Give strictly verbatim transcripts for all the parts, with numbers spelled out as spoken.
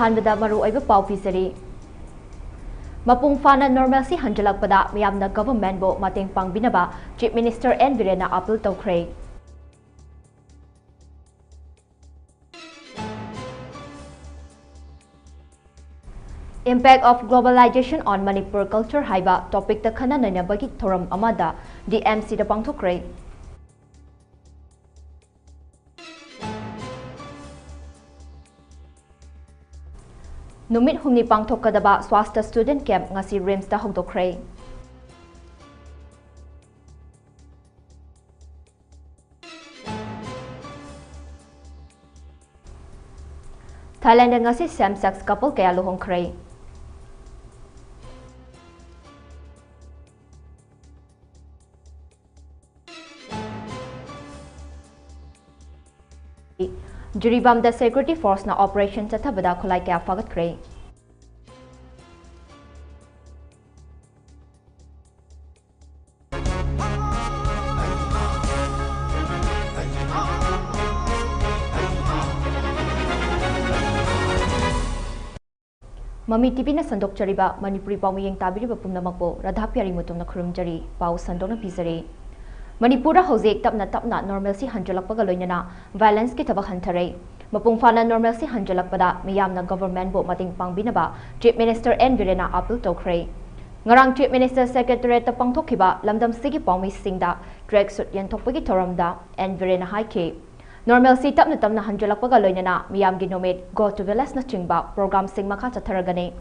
ꯑꯍꯥꯟꯕꯗ ꯃꯔꯨꯑꯣꯏꯕ ꯄꯥꯎ ꯄꯤꯖꯔꯤ꯫ ꯃꯄꯨꯡ ꯐꯥꯅ normalcy ꯍꯟꯖꯤꯜꯂꯛꯄꯗ ꯃꯤꯌꯥꯝꯅ governmentꯕꯨ ꯃꯇꯦꯡ ꯄꯥꯡꯕꯤꯅꯕ Chief Minister ꯑꯦꯟ ꯕꯤꯔꯦꯟꯅ appeal ꯇꯧꯈ꯭ꯔꯦ꯫ Impact of Globalization on Manipur Culture ꯍꯥꯏꯕ topicꯇ ꯈꯟꯅ ꯅꯩꯅꯕꯒꯤ ꯊꯧꯔꯝ ꯑꯃꯗ ꯗꯤ ꯑꯦꯝ ꯁꯤꯗ ꯄꯥꯡꯊꯣꯛꯈ꯭ꯔꯦ꯫ ꯅꯨꯃꯤꯠ ꯍꯨꯝꯅꯤ ꯄꯥꯡꯊꯣꯛꯀꯗꯕ ꯁ꯭ꯋꯥꯁꯇ student camp ꯉꯁꯤ ꯔꯤꯝꯁꯇ ꯍꯧꯗꯣꯛꯈ꯭ꯔꯦ꯫ ꯊꯥꯏꯂꯦꯟꯗ ꯉꯁꯤ same sex couple ꯀꯌꯥ ꯂꯨꯍꯣꯡꯈ꯭ꯔꯦ꯫ ꯖꯤꯔꯤꯕꯥꯝꯗ security forceꯅ operation ꯆꯠꯊꯕꯗ ꯈꯨꯠꯂꯥꯏ ꯀꯌꯥ ꯐꯥꯒꯠꯈ꯭ꯔꯦ꯫ ꯃꯃꯤ ꯇꯤꯚꯤꯅ ꯁꯟꯗꯣꯛꯆꯔꯤꯕ ꯃꯅꯤꯄꯨꯔꯤ ꯄꯥꯎꯃꯤ ꯌꯦꯡ ꯇꯥꯕꯤꯔꯤꯕ ꯄꯨꯝꯅꯃꯛꯄꯨ ꯔꯥꯙꯥ ꯄꯤꯌꯥꯔꯤ ꯃꯨꯇꯨꯝꯅ ꯈꯨꯔꯨꯝꯖꯔꯤ꯫ ꯄꯥꯎ ꯁꯟꯗꯣꯛꯅ ꯄꯤꯖꯔꯤ꯫ ꯃꯅꯤꯄꯨꯔꯗ ꯍꯧꯖꯤꯛ ꯇꯞꯅ ꯇꯞꯅ normalcy ꯍꯟꯖꯤꯜꯂꯛꯄꯒ ꯂꯣꯏꯅꯅ violenceꯀꯤ ꯊꯕꯛ ꯍꯟꯊꯔꯦ꯫ ꯃꯄꯨꯡ ꯐꯥꯅ normalcy ꯍꯟꯖꯤꯜꯂꯛꯄꯗ ꯃꯤꯌꯥꯝꯅ governmentꯕꯨ ꯃꯇꯦꯡ ꯄꯥꯡꯕꯤꯅꯕ Chief Minister ꯑꯦꯟ ꯕꯤꯔꯦꯟꯅ appeal ꯇꯧꯈ꯭ꯔꯦ꯫ ꯉꯔꯥꯡ Chief Minister Secretariatꯇ ꯄꯥꯡꯊꯣꯛꯈꯤꯕ ꯂꯝꯗꯝꯁꯤꯒꯤ ꯄꯥꯎꯃꯤꯁꯤꯡꯗ tracksuit ꯌꯦꯟꯊꯣꯛꯄꯒꯤ ꯊꯧꯔꯝꯗ ꯑꯦꯟ ꯕꯤꯔꯦꯟꯅ ꯍꯥꯏꯈꯤ, normalcy ꯇꯞꯅ ꯇꯞꯅ ꯍꯟꯖꯤꯜꯂꯛꯄꯒ ꯂꯣꯏꯅꯅ ꯃꯤꯌꯥꯝꯒꯤ ꯅꯨꯃꯤꯠ, Go to Villageꯅꯆꯤꯡꯕ programꯁꯤꯡ ꯃꯈꯥ ꯆꯠꯊꯔꯒꯅꯤ꯫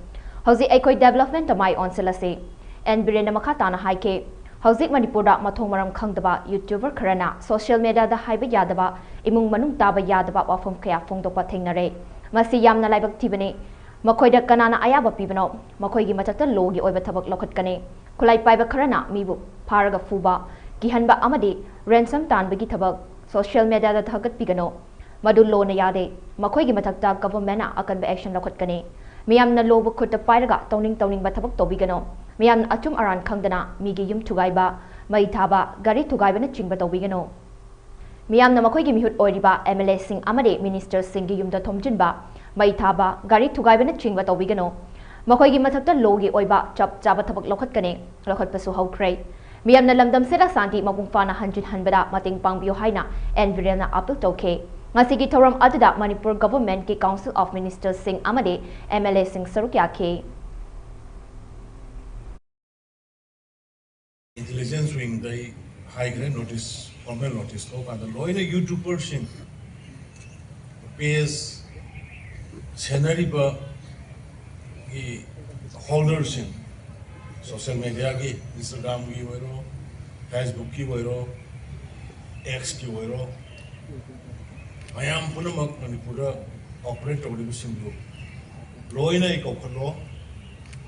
ꯍꯧꯖꯤꯛ ꯑꯩꯈꯣꯏ developmentꯇ ꯃꯥꯏ ꯑꯣꯟꯁꯤꯜꯂꯁꯤ꯫ ꯑꯦꯟ ꯕꯤꯔꯦꯟꯅ ꯃꯈꯥ ꯇꯥꯅ ꯍꯥꯏꯈꯤ, ꯍꯧꯖꯤꯛ ꯃꯅꯤꯄꯨꯔꯗ ꯃꯊꯣꯡ ꯃꯔꯝ ꯈꯪꯗꯕ YouTuber ꯈꯔꯅ social mediaꯗ ꯍꯥꯏꯕ ꯌꯥꯗꯕ, ꯏꯃꯨꯡ ꯃꯅꯨꯡ ꯇꯥꯕ ꯌꯥꯗꯕ ꯋꯥꯐꯝ ꯀꯌꯥ ꯐꯣꯡꯗꯣꯛꯄ ꯊꯦꯡꯅꯔꯦ꯫ ꯃꯁꯤ ꯌꯥꯝꯅ ꯂꯥꯏꯕꯛ ꯊꯤꯕꯅꯤ꯫ ꯃꯈꯣꯏꯗ ꯀꯅꯥꯅ ꯑꯌꯥꯕ ꯄꯤꯕꯅꯣ? ꯃꯈꯣꯏꯒꯤ ꯃꯊꯛꯇ lawꯒꯤ ꯑꯣꯏꯕ ꯊꯕꯛ ꯂꯧꯈꯠꯀꯅꯤ꯫ ꯈꯨꯠꯂꯥꯏ ꯄꯥꯏꯕ ꯈꯔꯅ ꯃꯤꯕꯨ ꯐꯥꯔꯒ ꯐꯨꯕ, ꯀꯤꯍꯟꯕ ꯑꯃꯗꯤ ransom ꯇꯥꯟꯕꯒꯤ ꯊꯕꯛ social mediaꯗ ꯊꯥꯒꯠꯄꯤꯒꯅꯨ꯫ ꯃꯗꯨ lawꯅ ꯌꯥꯗꯦ꯫ ꯃꯈꯣꯏꯒꯤ ꯃꯊꯛꯇ governmentꯅ ꯑꯀꯟꯕ action ꯂꯧꯈꯠꯀꯅꯤ꯫ ꯃꯤꯌꯥꯝꯅ lawꯕꯨ ꯈꯨꯠꯇ ꯄꯥꯏꯔꯒ ꯇꯧꯅꯤꯡ ꯇꯧꯅꯤꯡꯕ ꯊꯕꯛ ꯇꯧꯕꯤꯒꯅꯨ꯫ ꯃꯤꯌꯥꯝꯅ ꯑꯆꯨꯝ ꯑꯔꯥꯟ ꯈꯪꯗꯅ ꯃꯤꯒꯤ ꯌꯨꯝ ꯊꯨꯒꯥꯏꯕ, ꯃꯩ ꯊꯥꯕ, ꯒꯥꯔꯤ ꯊꯨꯒꯥꯏꯕꯅꯆꯤꯡꯕ ꯇꯧꯕꯤꯒꯅꯨ꯫ ꯃꯤꯌꯥꯝꯅ ꯃꯈꯣꯏꯒꯤ ꯃꯤꯍꯨꯠ ꯑꯣꯏꯔꯤꯕ MLAꯁꯤꯡ ꯑꯃꯗꯤ ministerꯁꯤꯡꯒꯤ ꯌꯨꯝꯗ ꯊꯣꯝꯖꯤꯟꯕ, ꯃꯩ ꯊꯥꯕ, ꯒꯥꯔꯤ ꯊꯨꯒꯥꯏꯕꯅꯆꯤꯡꯕ ꯇꯧꯕꯤꯒꯅꯨ꯫ ꯃꯈꯣꯏꯒꯤ ꯃꯊꯛꯇ ꯂꯣꯒꯤ ꯑꯣꯏꯕ ꯆꯞ ꯆꯥꯕ ꯊꯕꯛ ꯂꯧꯈꯠꯀꯅꯤ, ꯂꯧꯈꯠꯄꯁꯨ ꯍꯧꯈ꯭ꯔꯦ꯫ ꯃꯤꯌꯥꯝꯅ ꯂꯝꯗꯝꯁꯤꯗ ꯁꯥꯟꯇꯤ ꯃꯄꯨꯡ ꯐꯥꯅ ꯍꯟꯖꯤꯟꯍꯟꯕꯗ ꯃꯇꯦꯡ ꯄꯥꯡꯕꯤꯌꯨ ꯍꯥꯏꯅ ꯑꯦꯟ ꯕꯤꯔꯦꯟꯅ ꯑꯥꯄꯤꯜ ꯇꯧꯈꯤ꯫ ꯉꯁꯤꯒꯤ ꯊꯧꯔꯝ ꯑꯗꯨꯗ ꯃꯅꯤꯄꯨꯔ ꯒꯚꯔꯟꯃꯦꯟꯠꯀꯤ ꯀꯥꯎꯟꯁꯤꯜ ꯑꯣꯐ ꯃꯤꯅꯤꯁꯇꯔꯁꯤꯡ ꯑꯃꯗꯤ ꯑꯦꯝ ꯑꯦꯜ ꯑꯦꯁꯤꯡ ꯁꯔꯨꯛ ꯌꯥꯈꯤ꯫ ꯏꯟꯇꯦꯂꯤꯖꯦꯟꯁ ꯋꯤꯡꯗ ꯑꯩ ꯍꯥꯏꯈ꯭ꯔꯦ, ꯅꯣꯇꯤꯁ, ꯐꯣꯔꯃꯦꯜ ꯅꯣꯇꯤꯁ ꯂꯧꯀꯥꯟꯗ ꯂꯣꯏꯅ ꯌꯨꯇ꯭ꯌꯨꯕꯔꯁꯤꯡ, ꯄꯦꯖ ꯁꯦꯟꯅꯔꯤꯕꯒꯤ ꯍꯣꯜꯗꯔꯁꯤꯡ, ꯁꯣꯁꯦꯜ ꯃꯦꯗꯤꯌꯥꯒꯤ, ꯏꯟꯁꯇꯥꯒ꯭ꯔꯥꯝꯒꯤ ꯑꯣꯏꯔꯣ, ꯐꯦꯁꯕꯨꯛꯀꯤ ꯑꯣꯏꯔꯣ, ꯑꯦꯛꯁꯀꯤ ꯑꯣꯏꯔꯣ, ꯃꯌꯥꯝ ꯄꯨꯝꯅꯃꯛ ꯃꯅꯤꯄꯨꯔꯗ ꯑꯣꯄꯔꯦꯠ ꯇꯧꯔꯤꯕꯁꯤꯡꯗꯨ ꯂꯣꯏꯅ ꯑꯩ ꯀꯧꯈꯠꯂꯣ꯫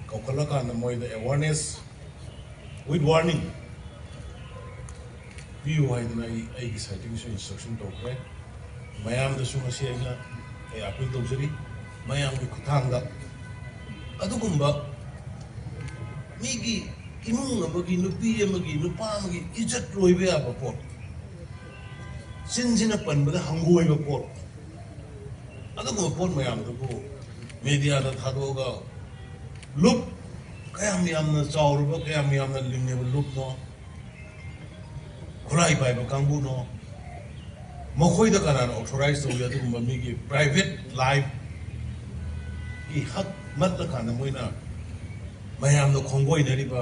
ꯀꯧꯈꯠꯂꯀꯥꯟꯗ ꯃꯣꯏꯗ ꯑꯦꯋꯥꯔꯅꯦꯁ with warning ꯄꯤꯌꯨ ꯍꯥꯏꯗꯅ ꯑꯩ ꯑꯩꯒꯤ ꯁꯥꯏꯠꯇꯒꯤꯁꯨ ꯏꯟꯁꯇ꯭ꯔꯛꯁꯟ ꯇꯧꯈ꯭ꯔꯦ꯫ ꯃꯌꯥꯝꯗꯁꯨ ꯉꯁꯤ ꯑꯩꯅ ꯑꯩ ꯑꯥꯄꯤꯜ ꯇꯧꯖꯔꯤ, ꯃꯌꯥꯝꯒꯤ ꯈꯨꯠꯊꯥꯡꯗ ꯑꯗꯨꯒꯨꯝꯕ ꯃꯤꯒꯤ ꯏꯃꯨꯡ ꯑꯃꯒꯤ, ꯅꯨꯄꯤ ꯑꯃꯒꯤ, ꯅꯨꯄꯥ ꯑꯃꯒꯤ ꯏꯖꯠ ꯂꯣꯏꯕ ꯌꯥꯕ ꯄꯣꯠ, ꯆꯤꯟꯁꯤꯅ ꯄꯟꯕꯗ ꯍꯪꯒꯣꯏꯕ ꯄꯣꯠ, ꯑꯗꯨꯒꯨꯝꯕ ꯄꯣꯠ ꯃꯌꯥꯝꯗꯨꯕꯨ ꯃꯦꯗꯤꯌꯥꯗ ꯊꯥꯗꯣꯛꯑꯒ ꯂꯨꯞ, ꯀꯌꯥꯝ ꯌꯥꯝꯅ ꯆꯥꯎꯔꯕ, ꯀꯌꯥꯝ ꯌꯥꯝꯅ ꯂꯤꯡꯉꯕ ꯂꯨꯞꯅꯣ, ꯈꯨꯠꯂꯥꯏ ꯄꯥꯏꯕ ꯀꯥꯡꯕꯨꯅꯣ, ꯃꯈꯣꯏꯗ ꯀꯅꯥꯅ ꯑꯣꯊꯣꯔꯥꯏꯁ ꯇꯧꯏ? ꯑꯗꯨꯒꯨꯝꯕ ꯃꯤꯒꯤ ꯄ꯭ꯔꯥꯏꯚꯦꯠ ꯂꯥꯏꯐꯀꯤ ꯍꯛ ꯃꯠꯂꯀꯥꯟꯗ ꯃꯣꯏꯅ ꯃꯌꯥꯝꯗ ꯈꯣꯡꯒꯣꯏꯅꯔꯤꯕ,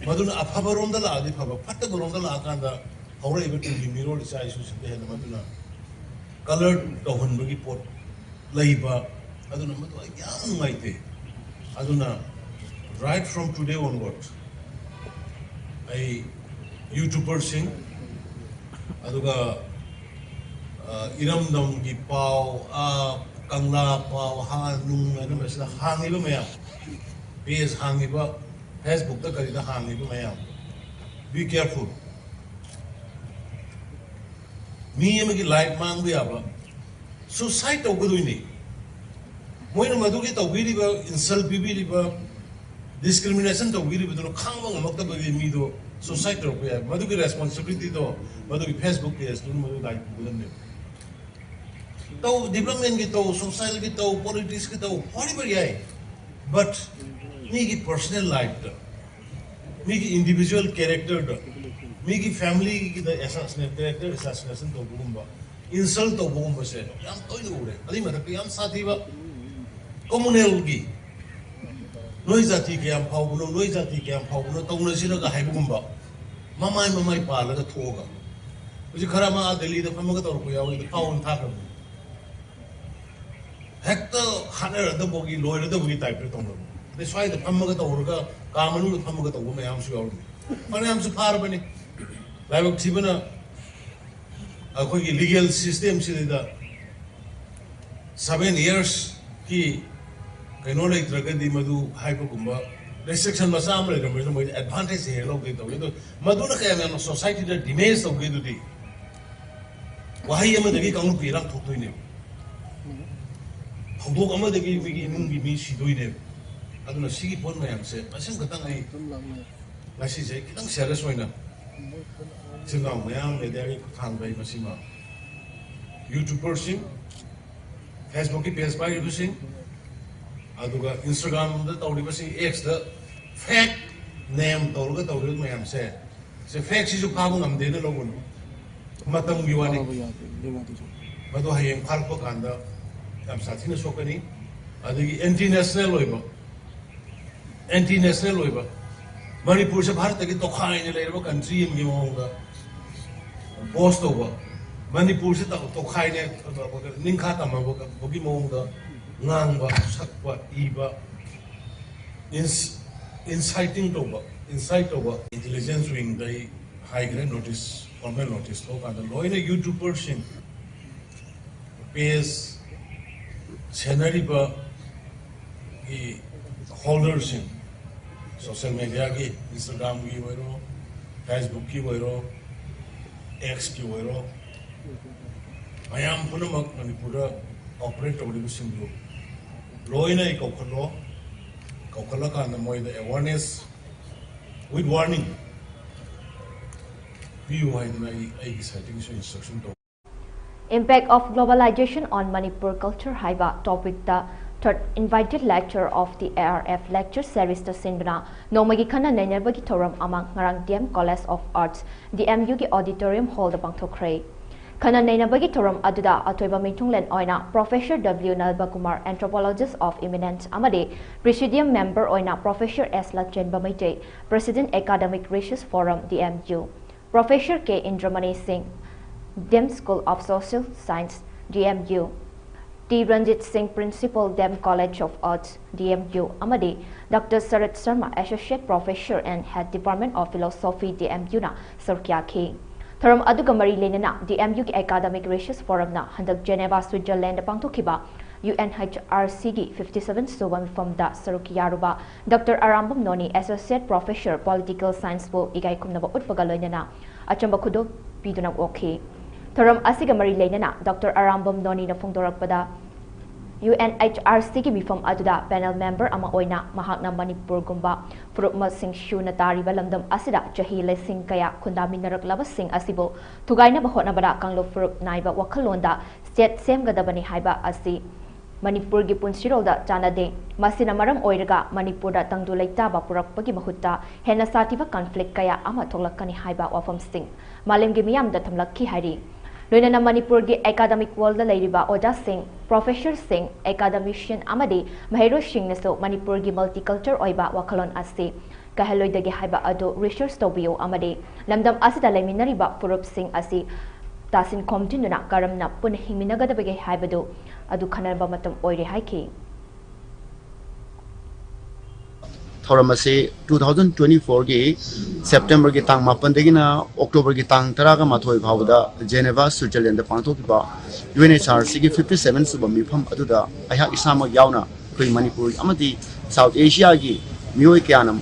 ꯃꯗꯨꯅ ꯑꯐꯕꯔꯣꯝꯗ ꯂꯥꯛꯑꯗꯤ ꯐꯕ, ꯐꯠꯇꯕꯔꯣꯝꯗ ꯂꯥꯛꯑꯀꯥꯟꯗ ꯍꯧꯔꯛꯏꯕ ꯇꯨꯡꯒꯤ ꯃꯤꯔꯣꯜ ꯏꯆꯥ ꯏꯁꯨꯁꯤꯡꯗ ꯍꯦꯟꯅ ꯃꯗꯨꯅ ꯀꯂꯔ ꯇꯧꯍꯟꯕꯒꯤ ꯄꯣꯠ ꯂꯩꯕ, ꯑꯗꯨꯅ ꯃꯗꯨ ꯑꯩ ꯌꯥꯝ ꯅꯨꯡꯉꯥꯏꯇꯦ꯫ ꯑꯗꯨꯅ right from today onward ꯑꯩ ꯌꯨꯇ꯭ꯌꯨꯕꯔꯁꯤꯡ, ꯑꯗꯨꯒ, ꯑ, ꯏꯔꯝꯗꯝꯒꯤ ꯄꯥꯎ, ꯑ, ꯀꯪꯂꯥ ꯄꯥꯎ, ꯍꯥ ꯅꯨꯡ ꯍꯥꯏꯅ ꯃꯁꯤꯗ ꯍꯥꯡꯉꯤꯕ ꯃꯌꯥꯝ, ꯄꯦꯖ ꯍꯥꯡꯉꯤꯕ, ꯐꯦꯁꯕꯨꯛꯇ ꯀꯔꯤꯗ ꯍꯥꯡꯉꯤꯕ ꯃꯌꯥꯝ, be careful꯫ ꯃꯤ ꯑꯃꯒꯤ ꯂꯥꯏꯐ ꯃꯥꯡꯕ ꯌꯥꯕ, ꯁꯨꯁꯥꯏꯠ ꯇꯧꯒꯗꯣꯏꯅꯤ꯫ ꯃꯣꯏꯅ ꯃꯗꯨꯒꯤ ꯇꯧꯕꯤꯔꯤꯕ, ꯏꯟꯁꯜ ꯄꯤꯕꯤꯔꯤꯕ, ꯗꯤꯁꯀ꯭ꯔꯤꯃꯤꯅꯦꯁꯟ ꯇꯧꯕꯤꯔꯤꯕꯗꯨꯅ ꯈꯥꯡꯕ ꯉꯝꯃꯛꯇꯕꯒꯤ ꯃꯤꯗꯣ ꯁꯨꯁꯥꯏꯠ ꯇꯧꯔꯛꯄ ꯌꯥꯏ꯫ ꯃꯗꯨꯒꯤ ꯔꯦꯁꯄꯣꯟꯁꯤꯕꯤꯂꯤꯇꯤꯗꯣ ꯃꯗꯨꯒꯤ ꯐꯦꯁꯕꯨꯛ ꯄꯦꯖꯇꯨꯅ ꯃꯗꯨ ꯗꯥꯏꯔꯦꯛ ꯄꯨꯒꯗꯕꯅꯦꯕ꯫ ꯇꯧ, ꯗꯤꯕ꯭ꯂꯞꯃꯦꯟꯒꯤ ꯇꯧ, ꯁꯣꯁꯥꯏꯜꯒꯤ ꯇꯧ, ꯄꯣꯂꯤꯇꯤꯛꯁꯀꯤ ꯇꯧ, ꯍꯣꯠꯅꯕ ꯌꯥꯏ꯫ ꯕꯠ ꯃꯤꯒꯤ ꯄꯔꯁꯣꯅꯦꯜ ꯂꯥꯏꯐꯇ, ꯃꯤꯒꯤ ꯏꯟꯗꯤꯕꯤꯖꯨꯋꯦꯜ ꯀꯦꯔꯦꯛꯇꯔꯗ, ꯃꯤꯒꯤ ꯐꯦꯃꯤꯂꯤꯒꯤꯗ ꯑꯦꯁꯥꯁꯤꯅꯦ, ꯀꯦꯔꯦꯛꯇꯔ ꯑꯦꯁꯥꯁꯤꯅꯦꯁꯟ ꯇꯧꯕꯒꯨꯝꯕ, ꯏꯟꯁꯜ ꯇꯧꯕꯒꯨꯝꯕꯁꯦ ꯌꯥꯝ ꯇꯣꯏꯅ ꯎꯔꯦ꯫ ꯑꯗꯨꯏ ꯃꯊꯛꯇ ꯌꯥꯝ ꯁꯥꯊꯤꯕ ꯀꯃꯨꯅꯦꯜꯒꯤ, "ꯅꯣꯏ ꯖꯥꯇꯤ ꯀꯌꯥꯝ ꯐꯥꯎꯕꯅꯣ, ꯅꯣꯏ ꯖꯥꯇꯤ ꯀꯌꯥꯝ ꯐꯥꯎꯕꯅꯣ, ꯇꯧꯅꯁꯤꯔꯒ" ꯍꯥꯏꯕꯒꯨꯝꯕ, ꯃꯃꯥꯏ ꯃꯃꯥꯏ ꯄꯥꯜꯂꯒ ꯊꯣꯛꯑꯒ꯫ ꯍꯧꯖꯤꯛ ꯈꯔ ꯑꯃ ꯑꯥ ꯗꯦꯜꯂꯤꯗ ꯐꯝꯃꯒ ꯇꯧꯔꯛꯄ ꯌꯥꯎꯋꯤ, ꯐꯥꯎꯅ ꯊꯥꯈ꯭ꯔꯕꯅꯤ꯫ ꯍꯦꯛꯇ ꯍꯥꯠꯅꯔꯗꯕꯒꯤ, ꯂꯣꯏꯔꯗꯕꯒꯤ ꯇꯥꯏꯞꯇ ꯇꯧꯅꯕ꯫ ꯑꯗꯩ ꯁ꯭ꯋꯥꯏꯗ ꯐꯝꯃꯒ ꯇꯧꯔꯒ, ꯀꯥ ꯃꯅꯨꯡꯗ ꯐꯝꯃꯒ ꯇꯧꯕ ꯃꯌꯥꯝꯁꯨ ꯌꯥꯎꯔꯝꯃꯤ꯫ ꯐꯅꯌꯥꯝꯁꯨ ꯐꯥꯔꯕꯅꯤ꯫ ꯂꯥꯏꯕꯛ ꯊꯤꯕꯅ, ꯑꯩꯈꯣꯏꯒꯤ ꯂꯤꯒꯦꯜ ꯁꯤꯁꯇꯦꯝꯁꯤꯗ ꯁꯚꯦꯟ ꯌꯔꯁꯀꯤ ꯀꯩꯅꯣ ꯂꯩꯇ꯭ꯔꯒꯗꯤ, ꯃꯗꯨ ꯍꯥꯏꯕꯒꯨꯝꯕ ꯔꯦꯁꯇ꯭ꯔꯤꯛꯁꯟ ꯃꯆꯥ ꯑꯃ ꯂꯩꯔꯝꯕꯁꯤꯅ ꯃꯣꯏꯗꯤ ꯑꯦꯗꯚꯥꯟꯇꯦꯖ ꯍꯦꯛ ꯂꯧꯒꯦ ꯇꯧꯏ꯫ ꯑꯗꯣ ꯃꯗꯨꯅ ꯀꯌꯥꯝ ꯌꯥꯝꯅ ꯁꯣꯁꯥꯏꯇꯤꯗ ꯗꯤꯃꯦꯖ ꯇꯧꯒꯦ? ꯑꯗꯨꯗꯤ ꯋꯥꯍꯩ ꯑꯃꯗꯒꯤ ꯀꯥꯡꯂꯨꯞꯀꯤ ꯏꯔꯥꯡ ꯊꯣꯛꯇꯣꯏꯅꯦꯕ꯫ ꯊꯧꯗꯣꯛ ꯑꯃꯗꯒꯤ ꯃꯤꯒꯤ ꯏꯃꯨꯡꯒꯤ ꯃꯤ ꯁꯤꯗꯣꯏꯅꯦꯕ꯫ ꯑꯗꯨꯅ ꯁꯤꯒꯤ ꯄꯣꯠ ꯃꯌꯥꯝꯁꯦ ꯃꯁꯤꯃ ꯈꯛꯇꯪ ꯑꯩ ꯉꯁꯤꯁꯦ ꯈꯤꯇꯪ ꯁꯦꯔꯤꯌꯁ ꯑꯣꯏꯅ ꯏꯆꯤꯜ ꯏꯅꯥꯎ ꯃꯌꯥꯝ ꯃꯦꯗꯤꯌꯥꯒꯤ ꯈꯨꯠꯊꯥꯡꯗ ꯑꯩ ꯃꯁꯤꯃ, ꯌꯨꯇ꯭ꯌꯨꯕꯔꯁꯤꯡ, ꯐꯦꯁꯕꯨꯛꯀꯤ ꯄꯦꯖ ꯄꯥꯏꯔꯤꯕꯁꯤꯡ, ꯑꯗꯨꯒ ꯏꯟꯁꯇꯥꯒ꯭ꯔꯥꯝꯗ ꯇꯧꯔꯤꯕꯁꯤꯡ, ꯑꯦꯛꯁꯇ ꯐꯦꯛ ꯅꯦꯝ ꯇꯧꯔꯒ ꯇꯧꯔꯤꯕ ꯃꯌꯥꯝꯁꯦ, ꯁꯦ, ꯐꯦꯛꯁꯤꯁꯨ ꯐꯥꯕ ꯉꯝꯗꯦꯅ ꯂꯧꯒꯅꯨ꯫ ꯃꯇꯝꯒꯤ ꯋꯥꯅꯤ꯫ ꯐꯥꯕ ꯌꯥꯗꯦ, ꯂꯩꯕꯥꯛꯇꯁꯨ꯫ ꯃꯗꯨ ꯍꯌꯦꯡ ꯐꯥꯔꯛꯄ ꯀꯥꯟꯗ ꯌꯥꯝ ꯁꯥꯊꯤꯅ ꯁꯣꯛꯀꯅꯤ꯫ ꯑꯗꯒꯤ ꯑꯦꯟꯇꯤ ꯅꯦꯁꯅꯦꯜ ꯑꯣꯏꯕ, ꯑꯦꯟꯇꯤ ꯅꯦꯁꯅꯦꯜ ꯑꯣꯏꯕ, ꯃꯅꯤꯄꯨꯔꯁꯦ ꯚꯥꯔꯠꯇꯒꯤ ꯇꯣꯈꯥꯏꯅ ꯂꯩꯔꯕ ꯀꯟꯇ꯭ꯔꯤ ꯑꯃꯒꯤ ꯃꯑꯣꯡꯗ ꯄꯣꯁ ꯇꯧꯕ, ꯃꯅꯤꯄꯨꯔꯁꯦ ꯇꯧ-, ꯇꯣꯈꯥꯏꯅ ꯅꯤꯡꯈꯥ ꯇꯝꯃꯕꯒꯤ ꯃꯑꯣꯡꯗ ꯉꯥꯡꯕ, ꯁꯛꯄ, ꯏꯕ, ꯏꯟꯁ-, ꯏꯟꯁꯥꯏꯇꯤꯡ ꯇꯧꯕ, ꯏꯟꯁꯥꯏꯠ ꯇꯧꯕ꯫ ꯏꯟꯇꯦꯂꯤꯖꯦꯟꯁ ꯋꯤꯡꯗ ꯑꯩ ꯍꯥꯏꯈ꯭ꯔꯦ, ꯅꯣꯇꯤꯁ, ꯐꯣꯔꯃꯦꯜ ꯅꯣꯇꯤꯁ ꯊꯣꯛꯀꯥꯟꯗ ꯂꯣꯏꯅ ꯌꯨꯇ꯭ꯌꯨꯕꯔꯁꯤꯡ, ꯄꯦꯖ ꯁꯦꯟꯅꯔꯤꯕꯒꯤ ꯍꯣꯜꯗꯔꯁꯤꯡ, ꯁꯣꯁꯦꯜ ꯃꯦꯗꯤꯌꯥꯒꯤ, ꯏꯟꯁꯇꯥꯒ꯭ꯔꯥꯝꯒꯤ ꯑꯣꯏꯔꯣ, ꯐꯦꯁꯕꯨꯛꯀꯤ ꯑꯣꯏꯔꯣ, ꯑꯦꯛꯁꯀꯤ ꯑꯣꯏꯔꯣ, ꯃꯌꯥꯝ ꯄꯨꯝꯅꯃꯛ ꯃꯅꯤꯄꯨꯔꯗ ꯑꯣꯄꯔꯦꯠ ꯇꯧꯔꯤꯕꯁꯤꯡꯗꯨ ꯂꯣꯏꯅ ꯑꯩ ꯀꯧꯈꯠꯂꯣ, ꯀꯧꯈꯠꯂꯀꯥꯟꯗ ꯃꯣꯏꯗ ꯑꯦꯋꯥꯔꯅꯦꯁ with warning ꯄꯤꯌꯨ ꯍꯥꯏꯗꯅ ꯑꯩ, ꯑꯩꯒꯤ ꯁꯥꯏꯠꯇꯒꯤꯁꯨ ꯏꯟꯁꯇ꯭ꯔꯛꯁꯟ ꯇꯧ꯫ Impact of Globalization on Manipur Culture ꯍꯥꯏꯕ ꯇꯣꯄꯤꯛꯇ Third Invited Lecture of the A R F Lecture Series ꯇ ꯁꯤꯟꯗꯨꯅ ꯅꯣꯡꯃꯒꯤ ꯈꯟꯅ ꯅꯩꯅꯕꯒꯤ ꯊꯧꯔꯝ ꯑꯃ ꯉꯔꯥꯡ D M College of Arts, D M U ꯒꯤ auditorium hall ꯗ ꯄꯥꯡꯊꯣꯛꯈ꯭ꯔꯦ꯫ ꯈꯟꯅ ꯅꯩꯅꯕꯒꯤ ꯊꯧꯔꯝ ꯑꯗꯨꯗ ꯑꯊꯣꯏꯕ ꯃꯤꯊꯨꯡꯂꯦꯟ ꯑꯣꯏꯅ Professor W Nalbakumar, Anthropologist of Eminence, ꯑꯃꯗꯤ Presidium Member ꯑꯣꯏꯅ Professor S Latchenba Meitei, President Academic Research Forum, D M U, Professor K Indramani Singh, Dean School of Social Science, D M U, T Ranjit Singh, Principal, Dean College of Arts, D M U, ꯑꯃꯗꯤ Doctor Sarath Sharma, Associate Professor and Head Department of Philosophy, D M U ꯅ ꯁꯔꯨꯛ ꯌꯥꯈꯤ꯫ ꯊꯧꯔꯝ ꯑꯗꯨꯒ ꯃꯔꯤ ꯂꯩꯅꯅ D M U ꯒꯤ Academic Research Forum ꯅ ꯍꯟꯗꯛ Geneva, Switzerland ꯗ ꯄꯥꯡꯊꯣꯛꯈꯤꯕ U N H R C ꯒꯤ fifty seven ꯁꯨꯕ ꯃꯤꯐꯝꯗ ꯁꯔꯨꯛ ꯌꯥꯔꯨꯕ Doctor Arambam Noni, Associate Professor, Political Science ꯕꯨ ꯏꯀꯥꯏ ꯈꯨꯝꯅꯕ ꯎꯠꯄꯒ ꯂꯣꯏꯅꯅ ꯑꯆꯝꯕ ꯈꯨꯗꯣꯜ ꯄꯤꯗꯨꯅ ꯑꯣꯛꯈꯤ꯫ ꯊꯧꯔꯝ ꯑꯁꯤꯒ ꯃꯔꯤ ꯂꯩꯅꯅ Doctor Arambam Noni ꯅ ꯐꯣꯡꯗꯣꯔꯛꯄꯗ, U N H R C ꯒꯤ ꯃꯤꯐꯝ ꯑꯗꯨꯗ panel member ꯑꯃ ꯑꯣꯏꯅ ꯃꯍꯥꯛꯅ ꯃꯅꯤꯄꯨꯔꯒꯨꯝꯕ ꯐꯨꯔꯨꯞ ꯃꯁꯤꯡ ꯁꯨꯅ ꯇꯥꯔꯤꯕ ꯂꯝꯗꯝ ꯑꯁꯤꯗ ꯆꯍꯤ ꯂꯤꯁꯤꯡ ꯀꯌꯥ ꯈꯨꯟꯗꯥꯃꯤꯟꯅꯔꯛꯂꯕꯁꯤꯡ ꯑꯁꯤꯕꯨ ꯊꯨꯒꯥꯏꯅꯕ ꯍꯣꯠꯅꯕꯗ ꯀꯥꯡꯂꯨꯞ ꯐꯨꯔꯨꯞ ꯅꯥꯏꯕ ꯋꯥꯈꯜꯂꯣꯟꯗ state ꯁꯦꯝꯒꯗꯕꯅꯤ ꯍꯥꯏꯕ ꯑꯁꯤ ꯃꯅꯤꯄꯨꯔꯒꯤ ꯄꯨꯟꯁꯤꯔꯣꯜꯗ ꯆꯥꯟꯅꯗꯦ꯫ ꯃꯁꯤꯅ ꯃꯔꯝ ꯑꯣꯏꯔꯒ ꯃꯅꯤꯄꯨꯔꯗ ꯇꯪꯗꯨ ꯂꯩꯇꯥꯕ ꯄꯨꯔꯛꯄꯒꯤ ꯃꯍꯨꯠꯇ ꯍꯦꯟꯅ ꯁꯥꯊꯤꯕ conflict ꯀꯌꯥ ꯑꯃ ꯊꯣꯛꯂꯛꯀꯅꯤ ꯍꯥꯏꯕ ꯋꯥꯐꯝꯁꯤꯡ ꯃꯥꯂꯦꯝꯒꯤ ꯃꯤꯌꯥꯝꯗ ꯊꯝꯂꯛꯈꯤ ꯍꯥꯏꯔꯤ꯫ ꯂꯣꯏꯅꯅ ꯃꯅꯤꯄꯨꯔꯒꯤ academic world ꯗ ꯂꯩꯔꯤꯕ ꯑꯣꯖꯥꯁꯤꯡ, professor ꯁꯤꯡ, academician ꯑꯃꯗꯤ ꯃꯍꯩꯔꯣꯏꯁꯤꯡꯅꯁꯨ ꯃꯅꯤꯄꯨꯔꯒꯤ multiculture ꯑꯣꯏꯕ ꯋꯥꯈꯜꯂꯣꯟ ꯑꯁꯤ ꯀꯥꯏꯍꯜꯂꯣꯏꯗꯒꯦ ꯍꯥꯏꯕ ꯑꯗꯨ research ꯇꯧꯕꯤꯌꯨ ꯑꯃꯗꯤ ꯂꯝꯗꯝ ꯑꯁꯤꯗ ꯂꯩꯃꯤꯟꯅꯔꯤꯕ ꯐꯨꯔꯨꯞꯁꯤꯡ ꯑꯁꯤ ꯇꯥꯁꯤꯟ ꯈꯣꯝꯖꯤꯟꯗꯨꯅ ꯀꯔꯝꯅ ꯄꯨꯟꯅ ꯍꯤꯡꯃꯤꯟꯅꯒꯗꯕꯒꯦ ꯍꯥꯏꯕꯗꯨ ꯑꯗꯨ ꯈꯟꯅꯕ ꯃꯇꯝ ꯑꯣꯏꯔꯦ ꯍꯥꯏꯈꯤ꯫ ꯊꯧꯔꯝ ꯑꯁꯤ two thousand twenty four ꯒꯤ September ꯒꯤ ꯇꯥꯡ ꯃꯥꯄꯟꯗꯒꯤꯅ October ꯒꯤ ꯇꯥꯡ ꯇꯔꯥꯒ ꯃꯥꯊꯣꯏ ꯐꯥꯎꯕꯗ Geneva, Switzerland ꯗ ꯄꯥꯡꯊꯣꯛꯈꯤꯕ U N H R C ꯒꯤ fifty seven ꯁꯨꯕ ꯃꯤꯐꯝ ꯑꯗꯨꯗ ꯑꯩꯍꯥꯛ ꯏꯁꯥꯃꯛ ꯌꯥꯎꯅ ꯑꯩꯈꯣꯏ ꯃꯅꯤꯄꯨꯔ ꯑꯃꯗꯤ South Asia ꯒꯤ ꯃꯤꯑꯣꯏ ꯀꯌꯥꯅ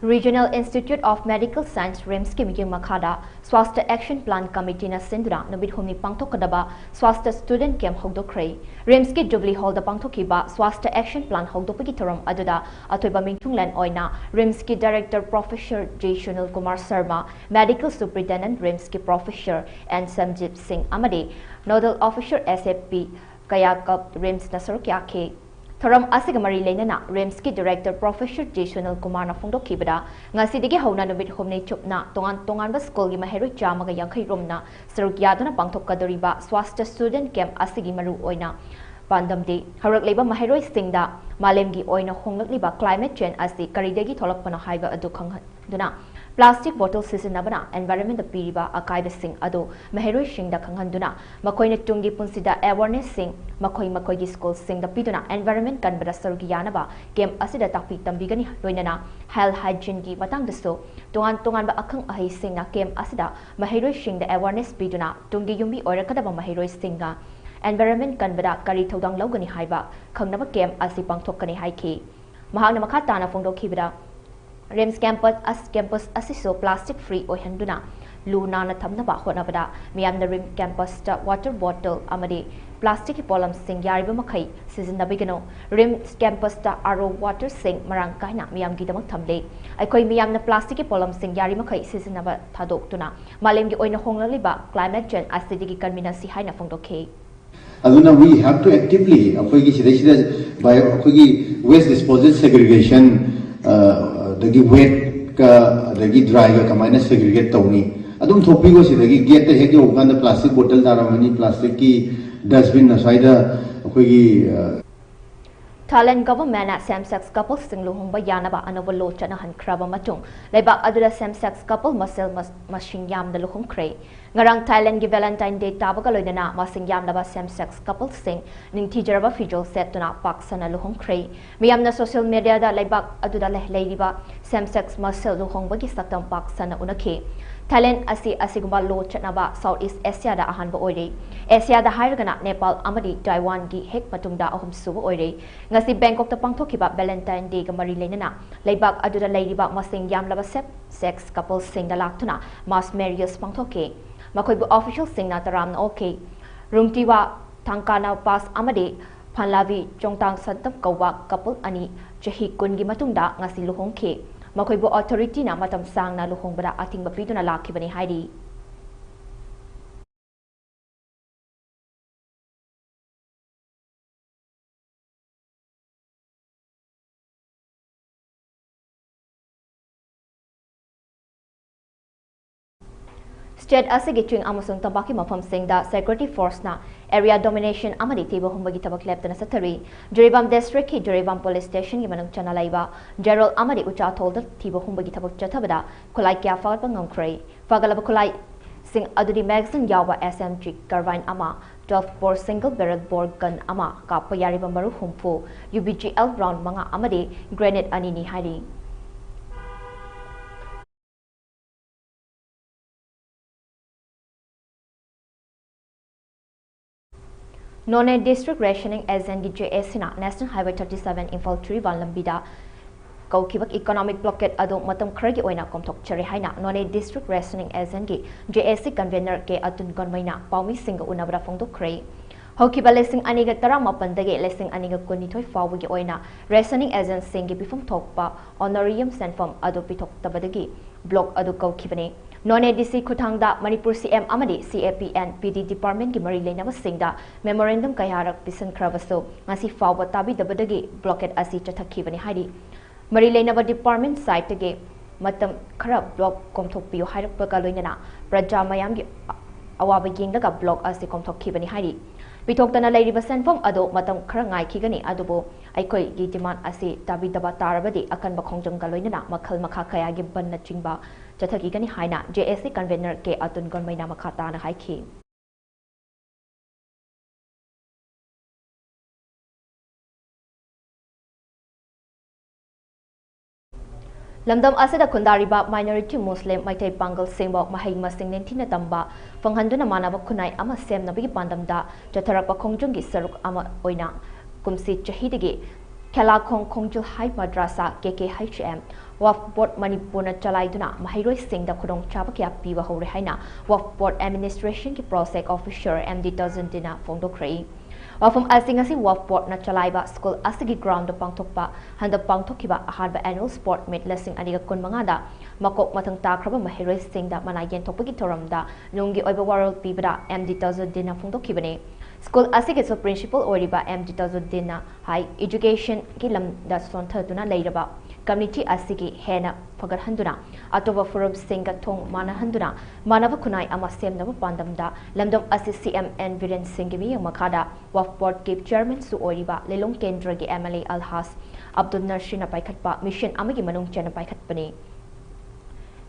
Regional Institute of Medical Science, RIMSꯀꯤ ꯃꯤꯠꯌꯦꯡ ꯃꯈꯥꯗ Swasthya Action Plan Committeeꯅ ꯁꯤꯟꯗꯨꯅ ꯅꯨꯃꯤꯠ ꯍꯨꯝꯅꯤ ꯄꯥꯡꯊꯣꯛꯀꯗꯕ Swasthya Student Camp ꯍꯧꯗꯣꯛꯈ꯭ꯔꯦ꯫ RIMSꯀꯤ Jubilee Hallꯗ ꯄꯥꯡꯊꯣꯛꯈꯤꯕ Swasthya Action Plan ꯍꯧꯗꯣꯛꯄꯒꯤ ꯊꯧꯔꯝ ꯑꯗꯨꯗ ꯑꯊꯣꯏꯕ ꯃꯤꯡꯊꯨꯡꯂꯦꯟ ꯑꯣꯏꯅ RIMSꯀꯤ Director Professor J Sunil Kumar Sharma, Medical Superintendent RIMSꯀꯤ Professor N ꯁꯟꯖꯤꯞ ꯁꯤꯡ ꯑꯃꯗꯤ Nodal Officer SAP ꯀꯌꯥꯀꯞ RIMSꯅ ꯁꯔꯨꯛ ꯌꯥꯈꯤ꯫ ꯊꯧꯔꯝ ꯑꯁꯤꯒ ꯃꯔꯤ ꯂꯩꯅꯅ RIMSꯀꯤ Director Professor J ꯁꯨꯅꯤꯜ ꯀꯨꯃꯥꯔꯅ ꯐꯣꯡꯗꯣꯛꯈꯤꯕꯗ, ꯉꯁꯤꯗꯒꯤ ꯍꯧꯅ ꯅꯨꯃꯤꯠ ꯍꯨꯝꯅꯤ ꯆꯨꯞꯅ ꯇꯣꯉꯥꯟ ꯇꯣꯉꯥꯟꯕ ꯁ꯭ꯀꯨꯜꯒꯤ ꯃꯍꯩꯔꯣꯏ ꯆꯥꯝꯃꯒ ꯌꯥꯡꯈꯩ ꯔꯣꯝꯅ ꯁꯔꯨꯛ ꯌꯥꯗꯨꯅ ꯄꯥꯡꯊꯣꯛꯀꯗꯧꯔꯤꯕ Swasthya Student Camp ꯑꯁꯤꯒꯤ ꯃꯔꯨ ꯑꯣꯏꯅ ꯄꯥꯟꯗꯝꯗꯤ ꯍꯧꯔꯛꯂꯤꯕ ꯃꯍꯩꯔꯣꯏꯁꯤꯡꯗ ꯃꯥꯂꯦꯝꯒꯤ ꯑꯣꯏꯅ ꯍꯣꯡꯂꯛꯂꯤꯕ climate change ꯑꯁꯤ ꯀꯔꯤꯗꯒꯤ ꯊꯣꯛꯂꯛꯄꯅꯣ ꯍꯥꯏꯕ ꯑꯗꯨ ꯈꯪꯍꯟꯗꯨꯅ plastic bottle ꯁꯤꯖꯤꯟꯅꯕꯅ environmentꯗ ꯄꯤꯔꯤꯕ ꯑꯀꯥꯏꯕꯁꯤꯡ ꯑꯗꯨ ꯃꯍꯩꯔꯣꯏꯁꯤꯡꯗ ꯈꯪꯍꯟꯗꯨꯅ ꯃꯈꯣꯏꯅ ꯇꯨꯡꯒꯤ ꯄꯨꯟꯁꯤꯗ awarenessꯁꯤꯡ ꯃꯈꯣꯏ ꯃꯈꯣꯏꯒꯤ ꯁ꯭ꯀꯨꯜꯁꯤꯡꯗ ꯄꯤꯗꯨꯅ environment ꯀꯟꯕꯗ ꯁꯔꯨꯛ ꯌꯥꯅꯕ camp ꯑꯁꯤꯗ ꯇꯥꯛꯄꯤ ꯇꯝꯕꯤꯒꯅꯤ꯫ ꯂꯣꯏꯅꯅ health hygieneꯒꯤ ꯃꯇꯥꯡꯗꯁꯨ ꯇꯣꯉꯥꯟ ꯇꯣꯉꯥꯟꯕ ꯑꯈꯪ ꯑꯍꯩꯁꯤꯡꯅ camp ꯑꯁꯤꯗ ꯃꯍꯩꯔꯣꯏꯁꯤꯡꯗ awareness ꯄꯤꯗꯨꯅ ꯇꯨꯡꯒꯤ ꯌꯨꯝꯕꯤ ꯑꯣꯏꯔꯛꯀꯗꯕ ꯃꯍꯩꯔꯣꯏꯁꯤꯡꯅ environment ꯀꯟꯕꯗ ꯀꯔꯤ ꯊꯧꯗꯥꯡ ꯂꯧꯒꯅꯤ ꯍꯥꯏꯕ ꯈꯪꯅꯕ camp ꯑꯁꯤ ꯄꯥꯡꯊꯣꯛꯀꯅꯤ ꯍꯥꯏꯈꯤ꯫ ꯃꯍꯥꯛꯅ ꯃꯈꯥ ꯇꯥꯅ ꯐꯣꯡꯗꯣꯛꯈꯤꯕꯗ, RIMS campus ꯑꯁ-, campus ꯑꯁꯤꯁꯨ plastic free ꯑꯣꯏꯍꯟꯗꯨꯅ ꯂꯨ ꯅꯥꯟꯅ ꯊꯝꯅꯕ ꯍꯣꯠꯅꯕꯗ ꯃꯤꯌꯥꯝꯅ RIMS campusꯇ water bottle ꯑꯃꯗꯤ plasticꯀꯤ ꯄꯣꯠꯂꯝꯁꯤꯡ ꯌꯥꯔꯤꯕ ꯃꯈꯩ ꯁꯤꯖꯤꯟꯅꯕꯤꯒꯅꯨ꯫ RIMS campusꯇ RO waterꯁꯤꯡ ꯃꯔꯥꯡ ꯀꯥꯏꯅ ꯃꯤꯌꯥꯝꯒꯤꯗꯃꯛ ꯊꯝꯂꯤ꯫ ꯑꯩꯈꯣꯏ ꯃꯤꯌꯥꯝꯅ plasticꯀꯤ ꯄꯣꯠꯂꯝꯁꯤꯡ ꯌꯥꯔꯤꯃꯈꯩ ꯁꯤꯖꯤꯟꯅꯕ ꯊꯥꯗꯣꯛꯇꯨꯅ ꯃꯥꯂꯦꯝꯒꯤ ꯑꯣꯏꯅ ꯍꯣꯡꯂꯛꯂꯤꯕ climate change ꯑꯁꯤꯗꯒꯤ ꯀꯟꯃꯤꯟꯅꯁꯤ ꯍꯥꯏꯅ ꯐꯣꯡꯗꯣꯛꯈꯤ꯫ ꯑꯗꯨꯅ we have to actively ꯑꯩꯈꯣꯏꯒꯤ ꯁꯤꯗꯩꯁꯤꯗ bio ꯑꯩꯈꯣꯏꯒꯤ waste disposal segregation, ꯑ, ꯑꯗꯒꯤ wetꯀ ꯑꯗꯒꯤ dryꯒ ꯀꯃꯥꯏꯅ segregate ꯇꯧꯅꯤ? ꯑꯗꯨꯝ ꯊꯣꯛꯄꯤꯈꯣ, ꯁꯤꯗꯒꯤ gateꯇ ꯍꯦꯛ ꯌꯧꯕ ꯀꯥꯟꯗ plastic bottle ꯇꯥꯔꯝꯃꯅꯤ, plasticꯀꯤ dustbin ꯑꯁ꯭ꯋꯥꯏꯗ ꯑꯩꯈꯣꯏꯒꯤ, ꯑ, Thailand governmentꯅ same sex coupleꯁꯤꯡ ꯂꯨꯍꯣꯡꯕ ꯌꯥꯅꯕ ꯑꯅꯧꯕ law ꯆꯠꯅꯍꯟꯈ꯭ꯔꯕ ꯃꯇꯨꯡ ꯂꯩꯕꯥꯛ ꯑꯗꯨꯗ same sex couple ꯃꯁꯦꯜ ꯃꯁ-, ꯃꯁꯤꯡ ꯌꯥꯝꯅ ꯂꯨꯍꯣꯡꯈ꯭ꯔꯦ꯫ ꯉꯔꯥꯡ Thailandꯒꯤ Valentine Day ꯇꯥꯕꯒ ꯂꯣꯏꯅꯅ ꯃꯁꯤꯡ ꯌꯥꯝꯂꯕ same sex coupleꯁꯤꯡ ꯅꯤꯡꯊꯤꯖꯔꯕ ꯐꯤꯖꯣꯜ ꯁꯦꯠꯇꯨꯅ ꯄꯥꯛ ꯁꯟꯅ ꯂꯨꯍꯣꯡꯈ꯭ꯔꯦ꯫ ꯃꯤꯌꯥꯝꯅ social mediaꯗ ꯂꯩꯕꯥꯛ ꯑꯗꯨꯗ ꯂꯩ-, ꯂꯩꯔꯤꯕ same sex ꯃꯁꯦꯜ ꯂꯨꯍꯣꯡꯕꯒꯤ ꯁꯛꯇꯝ ꯄꯥꯛ ꯁꯟꯅ ꯎꯅꯈꯤ꯫ ꯊꯥꯏꯂꯦꯟ ꯑꯁꯤ ꯑꯁꯤꯒꯨꯝꯕ ꯂꯣ ꯆꯠꯅꯕ South East Asiaꯗ ꯑꯍꯥꯟꯕ ꯑꯣꯏꯔꯦ꯫ ꯑꯦꯁꯤꯌꯥꯗ ꯍꯥꯏꯔꯒꯅ ꯅꯦꯄꯥꯜ ꯑꯃꯗꯤ ꯇꯥꯏꯋꯥꯟꯒꯤ ꯍꯦꯛ ꯃꯇꯨꯡꯗ ꯑꯍꯨꯝꯁꯨꯕ ꯑꯣꯏꯔꯦ꯫ ꯉꯁꯤ ꯕꯦꯡꯀꯣꯛꯇ ꯄꯥꯡꯊꯣꯛꯈꯤꯕ Valentine Dayꯒ ꯃꯔꯤ ꯂꯩꯅꯅ ꯂꯩꯕꯥꯛ ꯑꯗꯨꯗ ꯂꯩꯔꯤꯕ ꯃꯁꯤꯡ ꯌꯥꯝꯂꯕ same sex coupleꯁꯤꯡꯗ ꯂꯥꯛꯇꯨꯅ mass marriage ꯄꯥꯡꯊꯣꯛꯈꯤ꯫ ꯃꯈꯣꯏꯕꯨ officialꯁꯤꯡꯅ ꯇꯔꯥꯝꯅ ꯑꯣꯛꯈꯤ꯫ ꯔꯨꯡꯇꯤꯋꯥ ꯊꯥꯡꯀꯥꯅ ꯄꯥꯁ ꯑꯃꯗꯤ ꯐꯥꯟꯂꯥꯕꯤ ꯆꯣꯡꯇꯥꯡ ꯁꯟꯇꯝ ꯀꯧꯕ couple ꯑꯅꯤ ꯆꯍꯤ ꯀꯨꯟꯒꯤ ꯃꯇꯨꯡꯗ ꯉꯁꯤ ꯂꯨꯍꯣꯡꯈꯤ꯫ ꯃꯈꯣꯏꯕꯨ authorityꯅ ꯃꯇꯝ ꯁꯥꯡꯅ ꯂꯨꯍꯣꯡꯕꯗ ꯑꯊꯤꯡꯕ ꯄꯤꯗꯨꯅ ꯂꯥꯛꯈꯤꯕꯅꯤ ꯍꯥꯏꯔꯤ꯫ State ꯑꯁꯤꯒꯤ ꯆꯤꯡ ꯑꯃꯁꯨꯡ ꯇꯝꯄꯥꯛꯀꯤ ꯃꯐꯝꯁꯤꯡꯗ security forceꯅ area domination ꯑꯃꯗꯤ ꯊꯤꯕ ꯍꯨꯝꯕꯒꯤ ꯊꯕꯛ ꯂꯦꯞꯇꯅ ꯆꯠꯊꯔꯤ꯫ ꯖꯤꯔꯤꯕꯥꯝ districtꯀꯤ ꯖꯤꯔꯤꯕꯥꯝ police stationꯒꯤ ꯃꯅꯨꯡ ꯆꯟꯅ ꯂꯩꯕ ꯖꯦꯔꯣꯜ ꯑꯃꯗꯤ ꯎꯆꯥꯊꯣꯜꯗ ꯊꯤꯕ ꯍꯨꯝꯕꯒꯤ ꯊꯕꯛ ꯆꯠꯊꯕꯗ ꯈꯨꯠꯂꯥꯏ ꯀꯌꯥ ꯐꯥꯒꯠꯄ ꯉꯝꯈ꯭ꯔꯦ꯫ ꯐꯥꯒꯠꯂꯕ ꯈꯨꯠꯂꯥꯏꯁꯤꯡ ꯑꯗꯨꯗꯤ magazine ꯌꯥꯎꯕ S M G carbine ꯑꯃ, twelve bore single barrel bore gun ꯑꯃ, ꯀꯥꯞꯄ ꯌꯥꯔꯤꯕ ꯃꯔꯨ ꯍꯨꯝꯐꯨ, U B G L round ꯃꯉꯥ ꯑꯃꯗꯤ grenade ꯑꯅꯤꯅꯤ ꯍꯥꯏꯔꯤ꯫ Noney District Rationing Agentꯀꯤ J A Cꯅ National Highway thirty seven Imphal Jiribam ꯂꯝꯕꯤꯗ ꯀꯧꯈꯤꯕ economic blockade ꯑꯗꯨ ꯃꯇꯝ ꯈꯔꯒꯤ ꯑꯣꯏꯅ ꯀꯣꯝꯊꯣꯛꯆꯔꯦ ꯍꯥꯏꯅ Noney District Rationing Agentꯀꯤ J A C convener K Atun Gonmeiꯅ ꯄꯥꯎꯃꯤꯁꯤꯡꯒ ꯎꯅꯕꯗ ꯐꯣꯡꯗꯣꯛꯈ꯭ꯔꯦ꯫ ꯍꯧꯈꯤꯕ ꯂꯤꯁꯤꯡ ꯑꯅꯤꯒ ꯇꯔꯥꯃꯥꯄꯟꯗꯒꯤ ꯂꯤꯁꯤꯡ ꯑꯅꯤꯒ ꯀꯨꯟꯅꯤꯊꯣꯏ ꯐꯥꯎꯕꯒꯤ ꯑꯣꯏꯅ rationing agentꯁꯤꯡꯒꯤ ꯄꯤꯐꯝ ꯊꯣꯛꯄ honorarium ꯁꯦꯟꯐꯝ ꯑꯗꯨ ꯄꯤꯊꯣꯛꯇꯕꯗꯒꯤ block ꯑꯗꯨ ꯀꯧꯈꯤꯕꯅꯤ꯫ Noney D C ꯈꯨꯠꯊꯥꯡꯗ ꯃꯅꯤꯄꯨꯔ C M ꯑꯃꯗꯤ C A P and P D departmentꯀꯤ ꯃꯔꯤ ꯂꯩꯅꯕꯁꯤꯡꯗ memorandum ꯀꯌꯥꯔꯛ ꯄꯤꯁꯤꯟꯈ꯭ꯔꯕꯁꯨ ꯉꯁꯤ ꯐꯥꯎꯕ ꯇꯥꯕꯤꯗꯕꯗꯒꯤ blockade ꯑꯁꯤ ꯆꯠꯊꯈꯤꯕꯅꯤ ꯍꯥꯏꯔꯤ꯫ ꯃꯔꯤ ꯂꯩꯅꯕ department sideꯇꯒꯤ ꯃꯇꯝ ꯈꯔ block ꯀꯣꯝꯊꯣꯛꯄꯤꯌꯨ ꯍꯥꯏꯔꯛꯄꯒ ꯂꯣꯏꯅꯅ ꯄ꯭ꯔꯖꯥ ꯃꯌꯥꯝꯒꯤ ꯑꯋꯥꯕ ꯌꯦꯡꯂꯒ block ꯑꯁꯤ ꯀꯣꯝꯊꯣꯛꯈꯤꯕꯅꯤ ꯍꯥꯏꯔꯤ꯫ ꯄꯤꯊꯣꯛꯇꯅ ꯂꯩꯔꯤꯕ ꯁꯦꯟꯐꯝ ꯑꯗꯨ ꯃꯇꯝ ꯈꯔ ꯉꯥꯏꯈꯤꯒꯅꯤ, ꯑꯗꯨꯕꯨ ꯑꯩꯈꯣꯏꯒꯤ demand ꯑꯁꯤ ꯇꯥꯕꯤꯗꯕ ꯇꯥꯔꯕꯗꯤ ꯑꯀꯟꯕ ꯈꯣꯡꯖꯪꯒ ꯂꯣꯏꯅꯅ ꯃꯈꯜ ꯃꯈꯥ ꯀꯌꯥꯒꯤ ꯕꯟꯅꯆꯤꯡꯕ ꯆꯠꯊꯈꯤꯒꯅꯤ ꯍꯥꯏꯅ J A C convener K Atun Gonmeiꯅ ꯃꯈꯥ ꯇꯥꯅ ꯍꯥꯏꯈꯤ꯫ ꯂꯝꯗꯝ ꯑꯁꯤꯗ ꯈꯨꯟꯗꯥꯔꯤꯕ minority Muslim ꯃꯩꯇꯩ ꯄꯥꯡꯒꯜꯁꯤꯡꯕꯨ ꯃꯍꯩ ꯃꯁꯤꯡ ꯅꯤꯡꯊꯤꯅ ꯇꯝꯕ ꯐꯪꯍꯟꯗꯨꯅ ꯃꯥꯟꯅꯕ ꯈꯨꯟꯅꯥꯏ ꯑꯃ ꯁꯦꯝꯅꯕꯒꯤ ꯄꯥꯟꯗꯝꯗ ꯆꯠꯊꯔꯛꯄ ꯈꯣꯡꯖꯪꯒꯤ ꯁꯔꯨꯛ ꯑꯃ ꯑꯣꯏꯅ ꯀꯨꯝꯁꯤ ꯆꯍꯤꯗꯒꯤ ꯈꯦꯂꯥꯈꯣꯡ ꯈꯣꯡꯖꯤꯜ ꯍꯥꯏ ꯃꯗ꯭ꯔꯥꯁꯥ, K K H M, ꯋꯛꯐ ꯕꯣꯔꯗ ꯃꯅꯤꯄꯨꯔꯅ ꯆꯂꯥꯏꯗꯨꯅ ꯃꯍꯩꯔꯣꯏꯁꯤꯡꯗ ꯈꯨꯗꯣꯡꯆꯥꯕ ꯀꯌꯥ ꯄꯤꯕ ꯍꯧꯔꯦ ꯍꯥꯏꯅ ꯋꯛꯐ ꯕꯣꯔꯗ ꯑꯦꯗꯃꯤꯅꯤꯁꯇ꯭ꯔꯦꯁꯟꯒꯤ ꯄ꯭ꯔꯣꯖꯦꯛ ꯑꯣꯐꯤꯁꯔ M D ꯇꯥꯖꯨꯗꯤꯟꯅ ꯐꯣꯡꯗꯣꯛꯈ꯭ꯔꯦ꯫ ꯋꯥꯐꯝ ꯑꯁꯤ ꯉꯁꯤ ꯋꯛꯐ ꯕꯣꯔꯗꯅ ꯆꯂꯥꯏꯕ ꯁ꯭ꯀꯨꯜ ꯑꯁꯤꯒꯤ ꯒ꯭ꯔꯥꯎꯟꯗ ꯄꯥꯡꯊꯣꯛꯄ ꯍꯟꯗꯛ ꯄꯥꯡꯊꯣꯛꯈꯤꯕ ꯑꯍꯥꯟꯕ annual sport meet ꯂꯤꯁꯤꯡ ꯑꯅꯤꯒ ꯀꯨꯟꯃꯉꯥꯗ ꯃꯀꯣꯛ ꯃꯊꯪ ꯇꯥꯈ꯭ꯔꯕ ꯃꯍꯩꯔꯣꯏꯁꯤꯡꯗ ꯃꯅꯥ ꯌꯦꯟꯊꯣꯛꯄꯒꯤ ꯊꯧꯔꯝꯗ ꯅꯨꯡꯒꯤ ꯑꯣꯏꯕ ꯋꯥꯔꯣꯜ ꯄꯤꯕꯗ M D ꯇꯥꯖꯨꯗꯤꯟꯅ ꯐꯣꯡꯗꯣꯛꯈꯤꯕꯅꯤ꯫ ꯁ꯭ꯀꯨꯜ ꯑꯁꯤꯒꯤꯁꯨ ꯄ꯭ꯔꯤꯟꯁꯤꯄꯜ ꯑꯣꯏꯔꯤꯕ M D ꯇꯥꯖꯨꯗꯤꯟꯅ ꯍꯥꯏ, ꯏꯖꯨꯀꯦꯁꯟꯒꯤ ꯂꯝꯗ ꯁꯣꯟꯊꯗꯨꯅ ꯂꯩꯔꯕ ꯀꯝꯃ꯭ꯌꯨꯅꯤꯇꯤ ꯑꯁꯤꯒꯤ ꯍꯦꯟꯅ ꯐꯒꯠꯍꯟꯗꯨꯅ ꯑꯇꯣꯞꯄ ꯐꯨꯔꯨꯞꯁꯤꯡꯒ ꯊꯣꯡ ꯃꯥꯟꯅꯍꯟꯗꯨꯅ ꯃꯥꯟꯅꯕ ꯈꯨꯟꯅꯥꯏ ꯑꯃ ꯁꯦꯝꯅꯕ ꯄꯥꯟꯗꯝꯗ ꯂꯝꯗꯝ ꯑꯁꯤ C M N ꯕꯤꯔꯦꯟ ꯁꯤꯡꯒꯤ ꯃꯤꯠꯌꯦꯡ ꯃꯈꯥꯗ ꯋꯛꯐ ꯕꯣꯔꯗꯀꯤ ꯆꯤꯌꯔꯃꯦꯟꯁꯨ ꯑꯣꯏꯔꯤꯕ ꯂꯤꯂꯣꯡ ꯀꯦꯟꯗ꯭ꯔꯒꯤ M L A ꯑꯜꯍꯥꯖ ꯑꯕꯗꯨꯜ ꯅꯁꯤꯔꯅ ꯄꯥꯏꯈꯠꯄ ꯃꯤꯁꯟ ꯑꯃꯒꯤ ꯃꯅꯨꯡ ꯆꯟꯅ ꯄꯥꯏꯈꯠꯄꯅꯤ꯫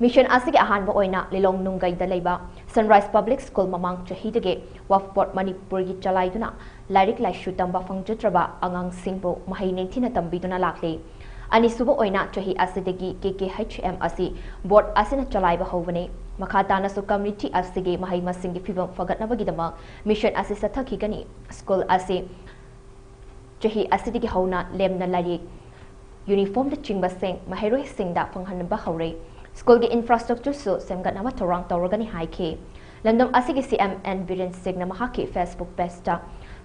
ꯃꯤꯁꯟ ꯑꯁꯤꯒꯤ ꯑꯍꯥꯟꯕ ꯑꯣꯏꯅ ꯂꯤꯂꯣꯡ ꯅꯨꯡꯒꯩꯗ ꯂꯩꯕ Sunrise Public School ꯃꯃꯥꯡ ꯆꯍꯤꯗꯒꯤ ꯋꯛꯐ ꯕꯣꯔꯗ ꯃꯅꯤꯄꯨꯔꯒꯤ ꯆꯂꯥꯏꯗꯨꯅ ꯂꯥꯏꯔꯤꯛ ꯂꯥꯏꯁꯨ ꯇꯝꯕ ꯐꯪꯖꯗ꯭ꯔꯕ ꯑꯉꯥꯡꯁꯤꯡꯕꯨ ꯃꯍꯩ ꯅꯤꯡꯊꯤꯅ ꯇꯝꯕꯤꯗꯨꯅ ꯂꯥꯛꯂꯤ꯫ ꯑꯅꯤꯁꯨꯕ ꯑꯣꯏꯅ ꯆꯍꯤ ꯑꯁꯤꯗꯒꯤ K K H M ꯑꯁꯤ ꯕꯣꯔꯗ ꯑꯁꯤꯅ ꯆꯂꯥꯏꯕ ꯍꯧꯕꯅꯤ꯫ ꯃꯈꯥ ꯇꯥꯅꯁꯨ ꯀꯝꯃ꯭ꯌꯨꯅꯤꯇꯤ ꯑꯁꯤꯒꯤ ꯃꯍꯩ ꯃꯁꯤꯡꯒꯤ ꯐꯤꯕꯝ ꯐꯒꯠꯅꯕꯒꯤꯗꯃꯛ ꯃꯤꯁꯟ ꯑꯁꯤ ꯆꯠꯊꯈꯤꯒꯅꯤ꯫ ꯁ꯭ꯀꯨꯜ ꯑꯁꯤ ꯆꯍꯤ ꯑꯁꯤꯗꯒꯤ ꯍꯧꯅ ꯂꯦꯝꯅ ꯂꯥꯏꯔꯤꯛ, ꯌꯨꯅꯤꯐꯣꯔꯝꯅꯆꯤꯡꯕꯁꯤꯡ ꯃꯍꯩꯔꯣꯏꯁꯤꯡꯗ ꯐꯪꯍꯟꯕ ꯍꯧꯔꯦ꯫ ꯁ꯭ꯀꯨꯜꯒꯤ ꯏꯟꯐ꯭ꯔꯥꯁ꯭ꯇ꯭ꯔꯛꯆꯔꯁꯨ ꯁꯦꯝꯒꯠꯅꯕ ꯊꯧꯔꯥꯡ ꯇꯧꯔꯒꯅꯤ ꯍꯥꯏꯈꯤ꯫ ꯂꯝꯗꯝ ꯑꯁꯤꯒꯤ C M N ꯕꯤꯔꯦꯟ ꯁꯤꯡꯅ ꯃꯍꯥꯛꯀꯤ Facebook ꯄꯦꯖꯇ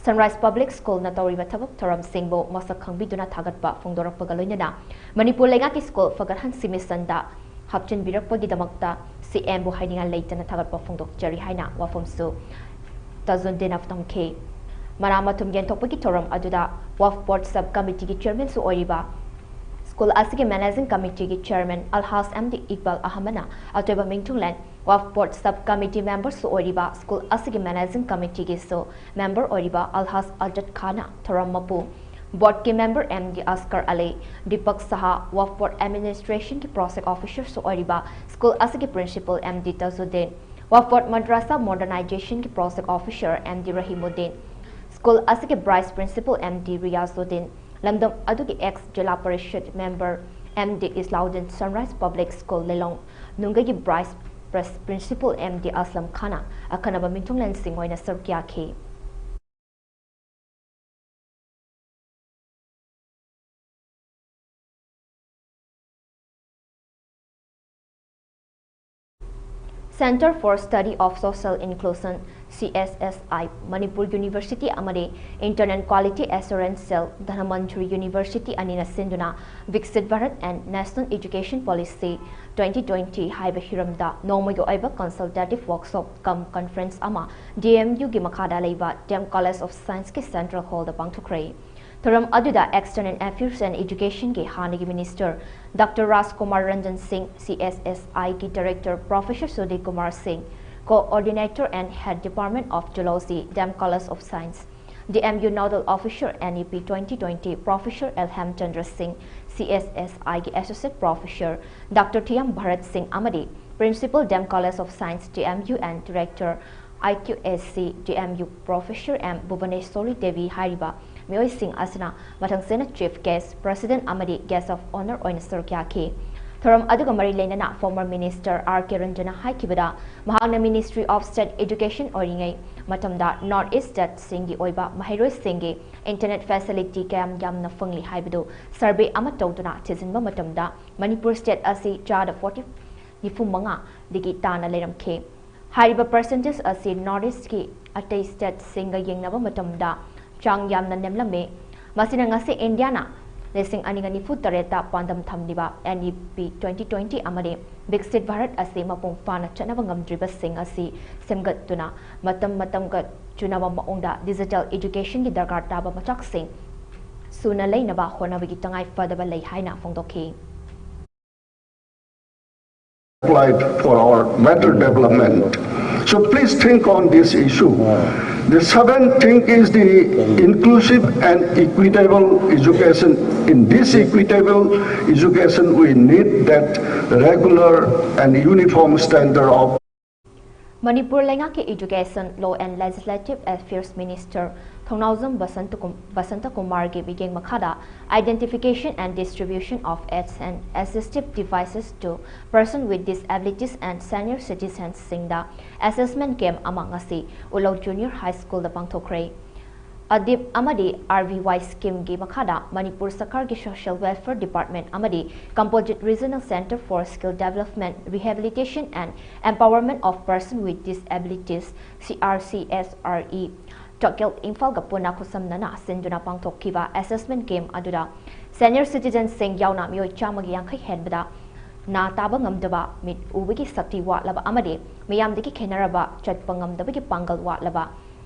Sunrise Public Schoolꯅ ꯇꯧꯔꯤꯕ ꯊꯕꯛ ꯊꯧꯔꯝꯁꯤꯡꯕꯨ ꯃꯁꯛ ꯈꯪꯕꯤꯗꯨꯅ ꯊꯥꯒꯠꯄ ꯐꯣꯡꯗꯣꯔꯛꯄꯒ ꯂꯣꯏꯅꯅ ꯃꯅꯤꯄꯨꯔ ꯂꯩꯉꯥꯛꯀꯤ ꯁ꯭ꯀꯨꯜ ꯐꯒꯠꯍꯟꯁꯤ ꯃꯤꯁꯟꯗ ꯍꯥꯞꯆꯤꯟꯕꯤꯔꯛꯄꯒꯤꯗꯃꯛꯇ C Mꯕꯨ ꯍꯥꯏꯅꯤꯡꯉꯥꯏ ꯂꯩꯇꯅ ꯊꯥꯒꯠꯄ ꯐꯣꯡꯗꯣꯛꯆꯔꯤ ꯍꯥꯏꯅ ꯋꯥꯐꯝꯁꯨ ꯇꯥꯖꯨꯗꯤꯟꯅ ꯊꯝꯈꯤ꯫ ꯃꯅꯥ ꯃꯊꯨꯝ ꯌꯦꯟꯊꯣꯛꯄꯒꯤ ꯊꯧꯔꯝ ꯑꯗꯨꯗ ꯋꯛꯐ ꯕꯣꯔꯗ ꯁꯕ ꯀꯃꯤꯇꯤꯒꯤ ꯆꯤꯌꯔꯃꯦꯟꯁꯨ ꯑꯣꯏꯔꯤꯕ ꯁ꯭ꯀꯨꯜ ꯑꯁꯤꯒꯤ managing ꯀꯃꯤꯇꯤꯒꯤ chairman ꯑꯜꯍꯥꯖ M D Iqbal ꯑꯍꯃꯗꯅ ꯑꯇꯣꯏꯕ ꯃꯤꯡꯊꯨꯡꯂꯦꯟ, ꯋꯛꯐ ꯕꯣꯔꯗ ꯁꯕ ꯀꯃꯤꯇꯤ ꯃꯦꯝꯕꯔꯁꯨ ꯑꯣꯏꯔꯤꯕ ꯁ꯭ꯀꯨꯜ ꯑꯁꯤꯒꯤ ꯃꯦꯅꯦꯖꯤꯡ ꯀꯃꯤꯇꯤꯒꯤꯁꯨ ꯃꯦꯝꯕꯔ ꯑꯣꯏꯔꯤꯕ ꯑꯜꯍꯥꯖ ꯑꯖꯠ ꯈꯥꯟꯅ ꯊꯧꯔꯝ ꯃꯄꯨ, ꯕꯣꯔꯗꯀꯤ member M D Askar Ali, Dipak Saha, Waqf board ꯑꯦꯗꯃꯤꯅꯤꯁꯇ꯭ꯔꯦꯁꯟꯒꯤ ꯄ꯭ꯔꯣꯖꯦꯛ ꯑꯣꯐꯤꯁꯔꯁꯨ ꯑꯣꯏꯔꯤꯕ ꯁ꯭ꯀꯨꯜ ꯑꯁꯤꯒꯤ principal M D Tajuddin, Waqf board madrasa ꯃꯣꯗꯔꯅꯥꯏꯖꯦꯁꯟꯒꯤ project officer M D Rahimuddin, school ꯑꯁꯤꯒꯤ vice principal M D Riyazuddin, ꯂꯝꯗꯝ ꯑꯗꯨꯒꯤ ex zila parishad member M D Islauddin Sanrais public school Lilong ꯅꯨꯡꯒꯩꯒꯤ vice principal M D Aslam ꯈꯥꯟꯅ ꯑꯈꯟꯅꯕ ꯃꯤꯊꯨꯡꯂꯦꯟꯁꯤꯡ ꯑꯣꯏꯅ ꯁꯔꯨꯛ ꯌꯥꯈꯤ꯫ Centre for Study of Social Inclusion, C S S I, Manipur University ꯑꯃꯗꯤ Internal Quality Assurance Cell, Dhanamanjuri University ꯑꯅꯤꯅ ꯁꯤꯟꯗꯨꯅ Viksit Bharat and National Education Policy twenty twenty ꯍꯥꯏꯕ ꯍꯤꯔꯝꯗ ꯅꯣꯡꯃꯒꯤ ꯑꯣꯏꯕ consultative workshop cum conference ꯑꯃ D M U ꯒꯤ ꯃꯈꯥꯗ ꯂꯩꯕ D M College of Science ꯀꯤ central hall ꯗ ꯄꯥꯡꯊꯣꯛꯈ꯭ꯔꯦ꯫ ꯊꯧꯔꯝ ꯑꯗꯨꯗ External Affairs and Education ꯒꯤ ꯍꯥꯟꯅꯒꯤ Minister Doctor Rajkumar Ranjan Singh, C S S I ꯒꯤ Director Professor Sudhir Kumar Singh, Coordinator and Head Department of Zoology, D M College of Science, D M U Nodal Officer N E P twenty twenty Professor L Hemchandra Singh, C S S I ꯒꯤ Associate Professor Doctor T M Bharat Singh ꯑꯃꯗꯤ Principal D M College of Science D M U and Director I Q A C D M U Professor M Bhubaneswari Devi ꯍꯥꯏꯔꯤꯕ ꯃꯤꯑꯣꯏꯁꯤꯡ ꯑꯁꯤꯅ ꯃꯊꯪꯁꯤꯅ Chief Guest, President ꯑꯃꯗꯤ Guest of Honour ꯑꯣꯏꯅ ꯁꯔꯨꯛ ꯌꯥꯈꯤ꯫ ꯊꯧꯔꯝ ꯑꯗꯨꯒ ꯃꯔꯤ ꯂꯩꯅꯅ former Minister R K Ranjan ꯅ ꯍꯥꯏꯈꯤꯕꯗ, ꯃꯍꯥꯛꯅ Ministry of State Education ꯑꯣꯏꯔꯤꯉꯩ ꯃꯇꯝꯗ North East State ꯁꯤꯡꯒꯤ ꯑꯣꯏꯕ ꯃꯍꯩꯔꯣꯏꯁꯤꯡꯒꯤ internet facility ꯀꯌꯥꯝ ꯌꯥꯝꯅ ꯐꯪꯂꯤ ꯍꯥꯏꯕꯗꯨ survey ꯑꯃ ꯇꯧꯗꯨꯅ ꯊꯤꯖꯤꯟꯕ ꯃꯇꯝꯗ ꯃꯅꯤꯄꯨꯔ state ꯑꯁꯤ ꯆꯥꯗ forty, ꯅꯤꯐꯨ ꯃꯉꯥꯗꯒꯤ ꯇꯥꯅ ꯂꯩꯔꯝꯈꯤ꯫ ꯍꯥꯏꯔꯤꯕ percentage ꯑꯁꯤ North East ꯀꯤ ꯑꯇꯩ state ꯁꯤꯡꯒ ꯌꯦꯡꯅꯕ ꯃꯇꯝꯗ ꯆꯥꯡ ꯌꯥꯝꯅ ꯅꯦꯝꯂꯝꯃꯤ꯫ ꯃꯁꯤꯅ ꯉꯁꯤ ꯏꯟꯗꯤꯌꯥꯅ ꯂꯤꯁꯤꯡ ꯑꯅꯤꯒ ꯅꯤꯐꯨ ꯇꯔꯦꯠꯇ ꯄꯥꯟꯗꯝ ꯊꯝꯂꯤꯕ N E P twenty twenty ꯑꯃꯗꯤ Viksit Bharat ꯑꯁꯤ ꯃꯄꯨꯡ ꯐꯥꯅ ꯆꯠꯅꯕ ꯉꯝꯗ꯭ꯔꯤꯕꯁꯤꯡ ꯑꯁꯤ ꯁꯦꯝꯒꯠꯇꯨꯅ ꯃꯇꯝ ꯃꯇꯝꯒ ꯆꯨꯅꯕ ꯃꯑꯣꯡꯗ digital education ꯒꯤ ꯗꯔꯀꯥꯔ ꯇꯥꯕ ꯃꯆꯥꯛꯁꯤꯡ ꯁꯨꯅ ꯂꯩꯅꯕ ꯍꯣꯠꯅꯕꯒꯤ ꯇꯉꯥꯏ ꯐꯗꯕ ꯂꯩ ꯍꯥꯏꯅ ꯐꯣꯡꯗꯣꯛꯈꯤ꯫ Applied for our better development. So please think on this issue. The seventh thing is the inclusive and equitable education. In this equitable education, we need that regular and uniform standard of Manipur ꯂꯩꯉꯥꯛꯀꯤ Education, Law and Legislative Affairs Minister ꯊꯧꯅꯥꯎꯖꯝ ꯕꯁꯟꯇ ꯀꯨꯝ-, ꯕꯁꯟꯇ ꯀꯨꯃꯥꯔꯒꯤ ꯃꯤꯠꯌꯦꯡ ꯃꯈꯥꯗ Identification and Distribution of Aids and Assistive Devices to Person with Disabilities and Senior Citizens ꯁꯤꯡꯗ assessment camp ꯑꯃ ꯉꯁꯤ ꯎꯂꯧ Junior High School ꯗ ꯄꯥꯡꯊꯣꯛꯈ꯭ꯔꯦ꯫ ꯑꯗꯤꯞ ꯑꯃꯗꯤ R V Y scheme ꯒꯤ ꯃꯈꯥꯗ ꯃꯅꯤꯄꯨꯔ ꯁꯔꯀꯥꯔꯒꯤ Social Welfare Department ꯑꯃꯗꯤ Composite Regional Centre for Skill Development, Rehabilitation and Empowerment of Person with Disabilities, C R C S R E, ꯆꯥꯛꯀꯦꯜ ꯏꯝꯐꯥꯜꯒ ꯄꯨꯟꯅ ꯈꯨꯠꯁꯝꯅꯅ ꯁꯤꯟꯗꯨꯅ ꯄꯥꯡꯊꯣꯛꯈꯤꯕ assessment camp ꯑꯗꯨꯗ senior citizen ꯁꯤꯡ ꯌꯥꯎꯅ ꯃꯤꯑꯣꯏ ꯆꯥꯝꯃꯒꯤ ꯌꯥꯡꯈꯩ ꯍꯦꯟꯕꯗ ꯅꯥ ꯇꯥꯕ ꯉꯝꯗꯕ, ꯃꯤꯠ ꯎꯕꯒꯤ ꯁꯛꯇꯤ ꯋꯥꯠꯂꯕ ꯑꯃꯗꯤ ꯃꯤꯌꯥꯝꯗꯒꯤ ꯈꯦꯠꯅꯔꯕ ꯆꯠꯄ ꯉꯝꯗꯕꯒꯤ ꯄꯥꯡꯒꯜ ꯋꯥꯠꯂꯕ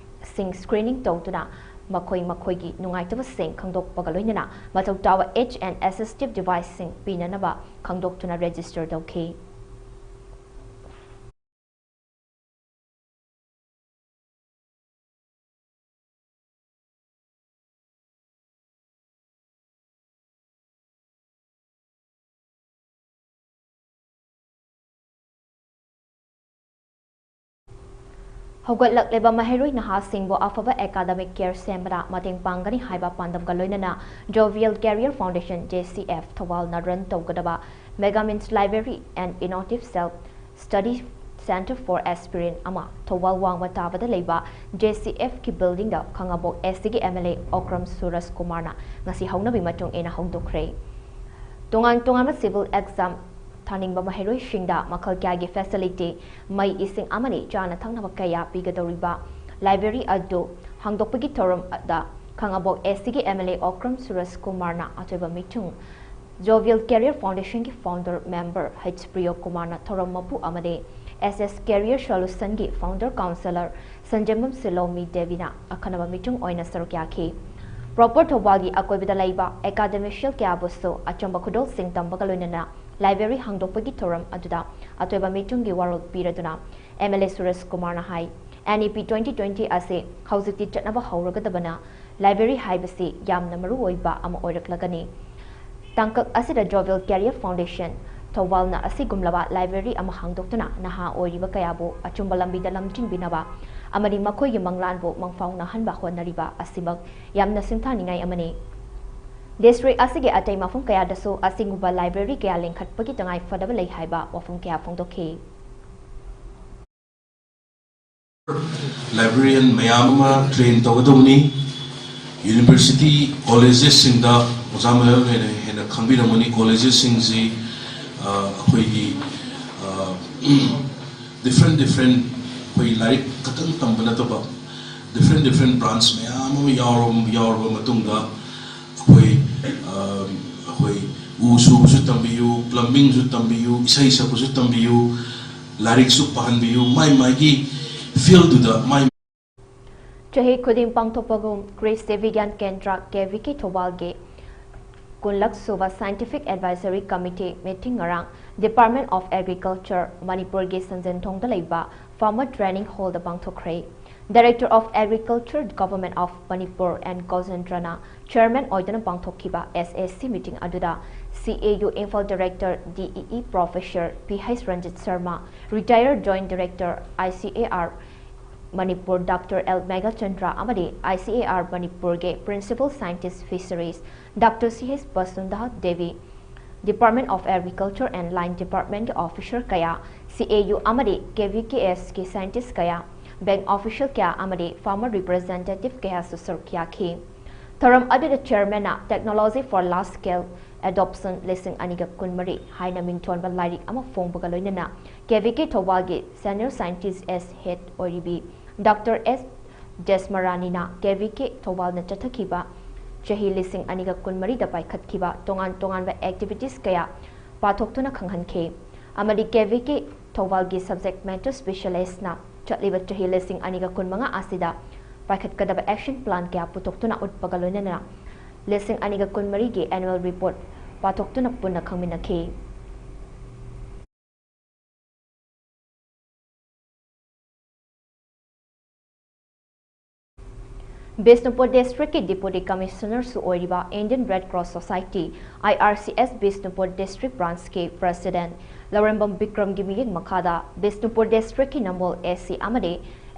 ꯁꯤꯡ screening ꯇꯧꯗꯨꯅ ꯃꯈꯣꯏ ꯃꯈꯣꯏꯒꯤ ꯅꯨꯡꯉꯥꯏꯇꯕꯁꯤꯡ ꯈꯪꯗꯣꯛꯄꯒ ꯂꯣꯏꯅꯅ ꯃꯊꯧ ꯇꯥꯕ aids and assistive device ꯁꯤꯡ ꯄꯤꯅꯅꯕ ꯈꯪꯗꯣꯛꯇꯨꯅ register ꯇꯧꯈꯤ꯫ ꯍꯧꯒꯠꯂꯛꯂꯤꯕ ꯃꯍꯩꯔꯣꯏ ꯅꯍꯥꯁꯤꯡꯕꯨ ꯑꯐꯕ academic care ꯁꯦꯝꯕꯗ ꯃꯇꯦꯡ ꯄꯥꯡꯒꯅꯤ ꯍꯥꯏꯕ ꯄꯥꯟꯗꯝꯒ ꯂꯣꯏꯅꯅ Jovial Career Foundation, J C F, ꯊꯧꯕꯥꯜꯅ run ꯇꯧꯒꯗꯕ Megamints Library and Innovative Self Study Centre for Aspirant ꯑꯃ ꯊꯧꯕꯥꯜ ꯋꯥꯡꯃ ꯇꯥꯕꯗ ꯂꯩꯕ J C F ꯀꯤ building ꯗ ꯈꯥꯉꯕꯣꯛ S C ꯒꯤ M L A ꯑꯣꯀ꯭ꯔꯝ ꯁꯨꯔꯖ ꯀꯨꯃꯥꯔꯅ ꯉꯁꯤ ꯍꯧꯅꯕꯤ ꯃꯇꯨꯡ ꯏꯟꯅ ꯍꯧꯗꯣꯛꯈ꯭ꯔꯦ꯫ ꯇꯣꯉꯥꯟ ꯇꯣꯉꯥꯟꯕ civil exam ꯊꯥꯅꯤꯡꯕ ꯃꯍꯩꯔꯣꯏꯁꯤꯡꯗ ꯃꯈꯜ ꯀꯌꯥꯒꯤ facility, ꯃꯩ, ꯏꯁꯤꯡ ꯑꯃꯗꯤ ꯆꯥꯅ ꯊꯛꯅꯕ ꯀꯌꯥ ꯄꯤꯒꯗꯧꯔꯤꯕ library ꯑꯗꯨ ꯍꯥꯡꯗꯣꯛꯄꯒꯤ ꯊꯧꯔꯝꯗ ꯈꯥꯉꯕꯣꯛ S C ꯒꯤ M L A ꯑꯣꯀ꯭ꯔꯝ ꯁꯨꯔꯖ ꯀꯨꯃꯥꯔꯅ ꯑꯆꯣꯏꯕ ꯃꯤꯊꯨꯡ, Jovial Career Foundation ꯒꯤ founder member H ꯄ꯭ꯔꯤꯌꯣ ꯀꯨꯃꯥꯔꯅ ꯊꯧꯔꯝ ꯃꯄꯨ ꯑꯃꯗꯤ S S Career Solution ꯒꯤ founder counsellor ꯁꯟꯖꯦꯝꯕꯝ ꯁꯤꯂꯣꯃꯤ ꯗꯦꯕꯤꯅ ꯑꯈꯟꯅꯕ ꯃꯤꯊꯨꯡ ꯑꯣꯏꯅ ꯁꯔꯨꯛ ꯌꯥꯈꯤ꯫ Proper ꯊꯧꯕꯥꯜꯒꯤ ꯑꯀꯣꯏꯕꯗ ꯂꯩꯕ academician ꯀꯌꯥꯕꯨꯁꯨ ꯑꯆꯝꯕ ꯈꯨꯗꯣꯜꯁꯤꯡ ꯇꯝꯕꯒ ꯂꯣꯏꯅꯅ library ꯍꯥꯡꯗꯣꯛꯄꯒꯤ ꯊꯧꯔꯝ ꯑꯗꯨꯗ ꯑꯆꯣꯏꯕ ꯃꯤꯊꯨꯡꯒꯤ ꯋꯥꯔꯣꯜ ꯄꯤꯔꯗꯨꯅ M L A ꯁꯨꯔꯖ ꯀꯨꯃꯥꯔꯅ ꯍꯥꯏ, N E P twenty twenty ꯑꯁꯤ ꯍꯧꯖꯤꯛꯇꯤ ꯆꯠꯅꯕ ꯍꯧꯔꯒꯗꯕꯅ library ꯍꯥꯏꯕꯁꯤ ꯌꯥꯝꯅ ꯃꯔꯨꯑꯣꯏꯕ ꯑꯃ ꯑꯣꯏꯔꯛꯂꯒꯅꯤ꯫ ꯇꯥꯡꯀꯛ ꯑꯁꯤꯗ Jovial Career Foundation ꯊꯧꯕꯥꯜꯅ ꯑꯁꯤꯒꯨꯝꯂꯕ library ꯑꯃ ꯍꯥꯡꯗꯣꯛꯇꯨꯅ ꯅꯍꯥ ꯑꯣꯏꯔꯤꯕ ꯀꯌꯥꯕꯨ ꯑꯆꯨꯝꯕ ꯂꯝꯕꯤꯗ ꯂꯝꯖꯤꯡꯕꯤꯅꯕ ꯑꯃꯗꯤ ꯃꯈꯣꯏꯒꯤ ꯃꯪꯂꯥꯟꯕꯨ ꯃꯪꯐꯥꯎꯅꯍꯟꯕ ꯍꯣꯠꯅꯔꯤꯕ ꯑꯁꯤꯃꯛ ꯌꯥꯝꯅ ꯁꯤꯡꯊꯥꯅꯤꯡꯉꯥꯏ ꯑꯃꯅꯤ꯫ District ꯑꯁꯤꯒꯤ ꯑꯇꯩ ꯃꯐꯝ ꯀꯌꯥꯗꯁꯨ ꯑꯁꯤꯒꯨꯝꯕ library ꯀꯌꯥ ꯂꯤꯡꯈꯠꯄꯒꯤ ꯇꯉꯥꯏ ꯐꯗꯕ ꯂꯩ ꯍꯥꯏꯕ ꯋꯥꯐꯝ ꯀꯌꯥ ꯐꯣꯡꯗꯣꯛꯈꯤ꯫ Librarian ꯃꯌꯥꯝ ꯑꯃ train ꯇꯧꯒꯗꯧꯕꯅꯤ꯫ University, collegesꯁꯤꯡꯗ ꯑꯣꯖꯥ ꯃꯌꯥꯝ ꯍꯦꯟꯅ ꯍꯦꯟꯅ ꯈꯪꯕꯤꯔꯝꯒꯅꯤ꯫ Collegesꯁꯤꯡꯁꯤ ꯑ, ꯑꯩꯈꯣꯏꯒꯤ ꯑ, different different, ꯑꯩꯈꯣꯏ ꯂꯥꯏꯔꯤꯛ ꯈꯛꯇꯪ ꯇꯝꯕ ꯅꯠꯇꯕ different different branch ꯃꯌꯥꯝ ꯑꯃ ꯌꯥꯎꯔꯕ ꯌꯥꯎꯔꯕ ꯃꯇꯨꯡꯗ ꯑꯩꯈꯣꯏ ꯑ, ꯑꯩꯈꯣꯏ ꯎ ꯁꯨꯕꯁꯨ ꯇꯝꯕꯤꯌꯨ, plumbingꯁꯨ ꯇꯝꯕꯤꯌꯨ, ꯏꯁꯩ ꯁꯛꯄꯁꯨ ꯇꯝꯕꯤꯌꯨ, ꯂꯥꯏꯔꯤꯛꯁꯨ ꯄꯥꯍꯟꯕꯤꯌꯨ꯫ ꯃꯥꯏ ꯃꯥꯏꯒꯤ fieldꯗꯨꯗ ꯃꯥꯏ ꯆꯍꯤ ꯈꯨꯗꯤꯡ ꯄꯥꯡꯊꯣꯛꯄꯒꯨꯝ ꯀ꯭ꯔꯤꯁꯇꯤ ꯕꯤꯒ꯭ꯌꯥꯟ ꯀꯦꯟꯗ꯭ꯔ, KVK ꯊꯧꯕꯥꯜꯒꯤ ꯀꯨꯟꯂꯛ ꯁꯨꯕ Scientific Advisory Committee meeting ꯉꯔꯥꯡ Department of Agriculture, ꯃꯅꯤꯄꯨꯔꯒꯤ ꯁꯟꯖꯦꯟꯊꯣꯡꯗ ꯂꯩꯕ Farmer Training Hallꯗ ꯄꯥꯡꯊꯣꯛꯈ꯭ꯔꯦ꯫ Director of Agriculture, Government of Manipur N ꯒꯣꯖꯦꯟꯗ꯭ꯔꯅ chairman ꯑꯣꯏꯗꯨꯅ ꯄꯥꯡꯊꯣꯛꯈꯤꯕ SAC meeting ꯑꯗꯨꯗ CAU Imphal Director, DEE Professor Ph Ranjit Sharma, Retired Joint Director, ICAR Manipur, Doctor L Meghachandra ꯑꯃꯗꯤ ICAR ꯃꯅꯤꯄꯨꯔꯒꯤ Principal Scientist Fisheries, Doctor C S ꯕꯁꯨꯟꯙꯥ Devi, Department of Agriculture and Line Departmentꯀꯤ officer ꯀꯌꯥ, CAU ꯑꯃꯗꯤ KVKSꯀꯤ scientist ꯀꯌꯥ, bank official ꯀꯌꯥ ꯑꯃꯗꯤ farmer representative ꯀꯌꯥꯁꯨ ꯁꯔꯨꯛ ꯌꯥꯈꯤ꯫ ꯊꯧꯔꯝ ꯑꯗꯨꯗ chairmanꯅ Technology for Large Scale Adoption ꯂꯤꯁꯤꯡ ꯑꯅꯤꯒ ꯀꯨꯟꯃꯔꯤ ꯍꯥꯏꯅ ꯃꯤꯡꯊꯣꯟꯕ ꯂꯥꯏꯔꯤꯛ ꯑꯃ ꯐꯣꯡꯕꯒ ꯂꯣꯏꯅꯅ KVK ꯊꯧꯕꯥꯜꯒꯤ Senior Scientist as Head ꯑꯣꯏꯔꯤꯕꯤ Doctor S ꯖꯦꯁꯃꯔꯥꯅꯤꯅ KVK ꯊꯧꯕꯥꯜꯅ ꯆꯠꯊꯈꯤꯕ ꯆꯍꯤ ꯂꯤꯁꯤꯡ ꯑꯅꯤꯒ ꯀꯨꯟꯃꯔꯤꯗ ꯄꯥꯏꯈꯠꯈꯤꯕ ꯇꯣꯉꯥꯟ ꯇꯣꯉꯥꯟꯕ activities ꯀꯌꯥ ꯄꯥꯊꯣꯛꯇꯨꯅ ꯈꯪꯍꯟꯈꯤ ꯑꯃꯗꯤ KVK ꯊꯧꯕꯥꯜꯒꯤ subject matter specialistꯅ ꯆꯠꯂꯤꯕ ꯆꯍꯤ ꯂꯤꯁꯤꯡ ꯑꯅꯤꯒ ꯀꯨꯟꯃꯉꯥ ꯑꯁꯤꯗ ꯄꯥꯏꯈꯠꯀꯗꯕ action plan ꯀꯌꯥ ꯄꯨꯊꯣꯛꯇꯨꯅ ꯎꯠꯄꯒ ꯂꯣꯏꯅꯅ ꯂꯤꯁꯤꯡ ꯑꯅꯤꯒ ꯀꯨꯟꯃꯔꯤꯒꯤ annual report ꯄꯥꯊꯣꯛꯇꯨꯅ ꯄꯨꯟꯅ ꯈꯪꯃꯤꯟꯅꯈꯤ꯫ ꯕꯤꯁꯅꯨꯄꯨꯔ ꯗꯤꯁꯇ꯭ꯔꯤꯛꯀꯤ ꯗꯤꯄ꯭ꯌꯨꯇꯤ ꯀꯃꯤꯁꯅꯔꯁꯨ ꯑꯣꯏꯔꯤꯕ Indian red cross society, I R C S, Bishnupur district ꯕ꯭ꯔꯥꯟꯁꯀꯤ ꯄ꯭ꯔꯁꯤꯗꯦꯟꯠ ꯂꯧꯔꯦꯝꯕꯝ ꯕꯤꯀ꯭ꯔꯝꯒꯤ ꯃꯤꯠꯌꯦꯡ ꯃꯈꯥꯗ ꯕꯤꯁꯅꯨꯄꯨꯔ ꯗꯤꯁꯇ꯭ꯔꯤꯛꯀꯤ ꯅꯝꯕꯣꯜ ꯑꯦ ꯁꯤ ꯑꯃꯗꯤ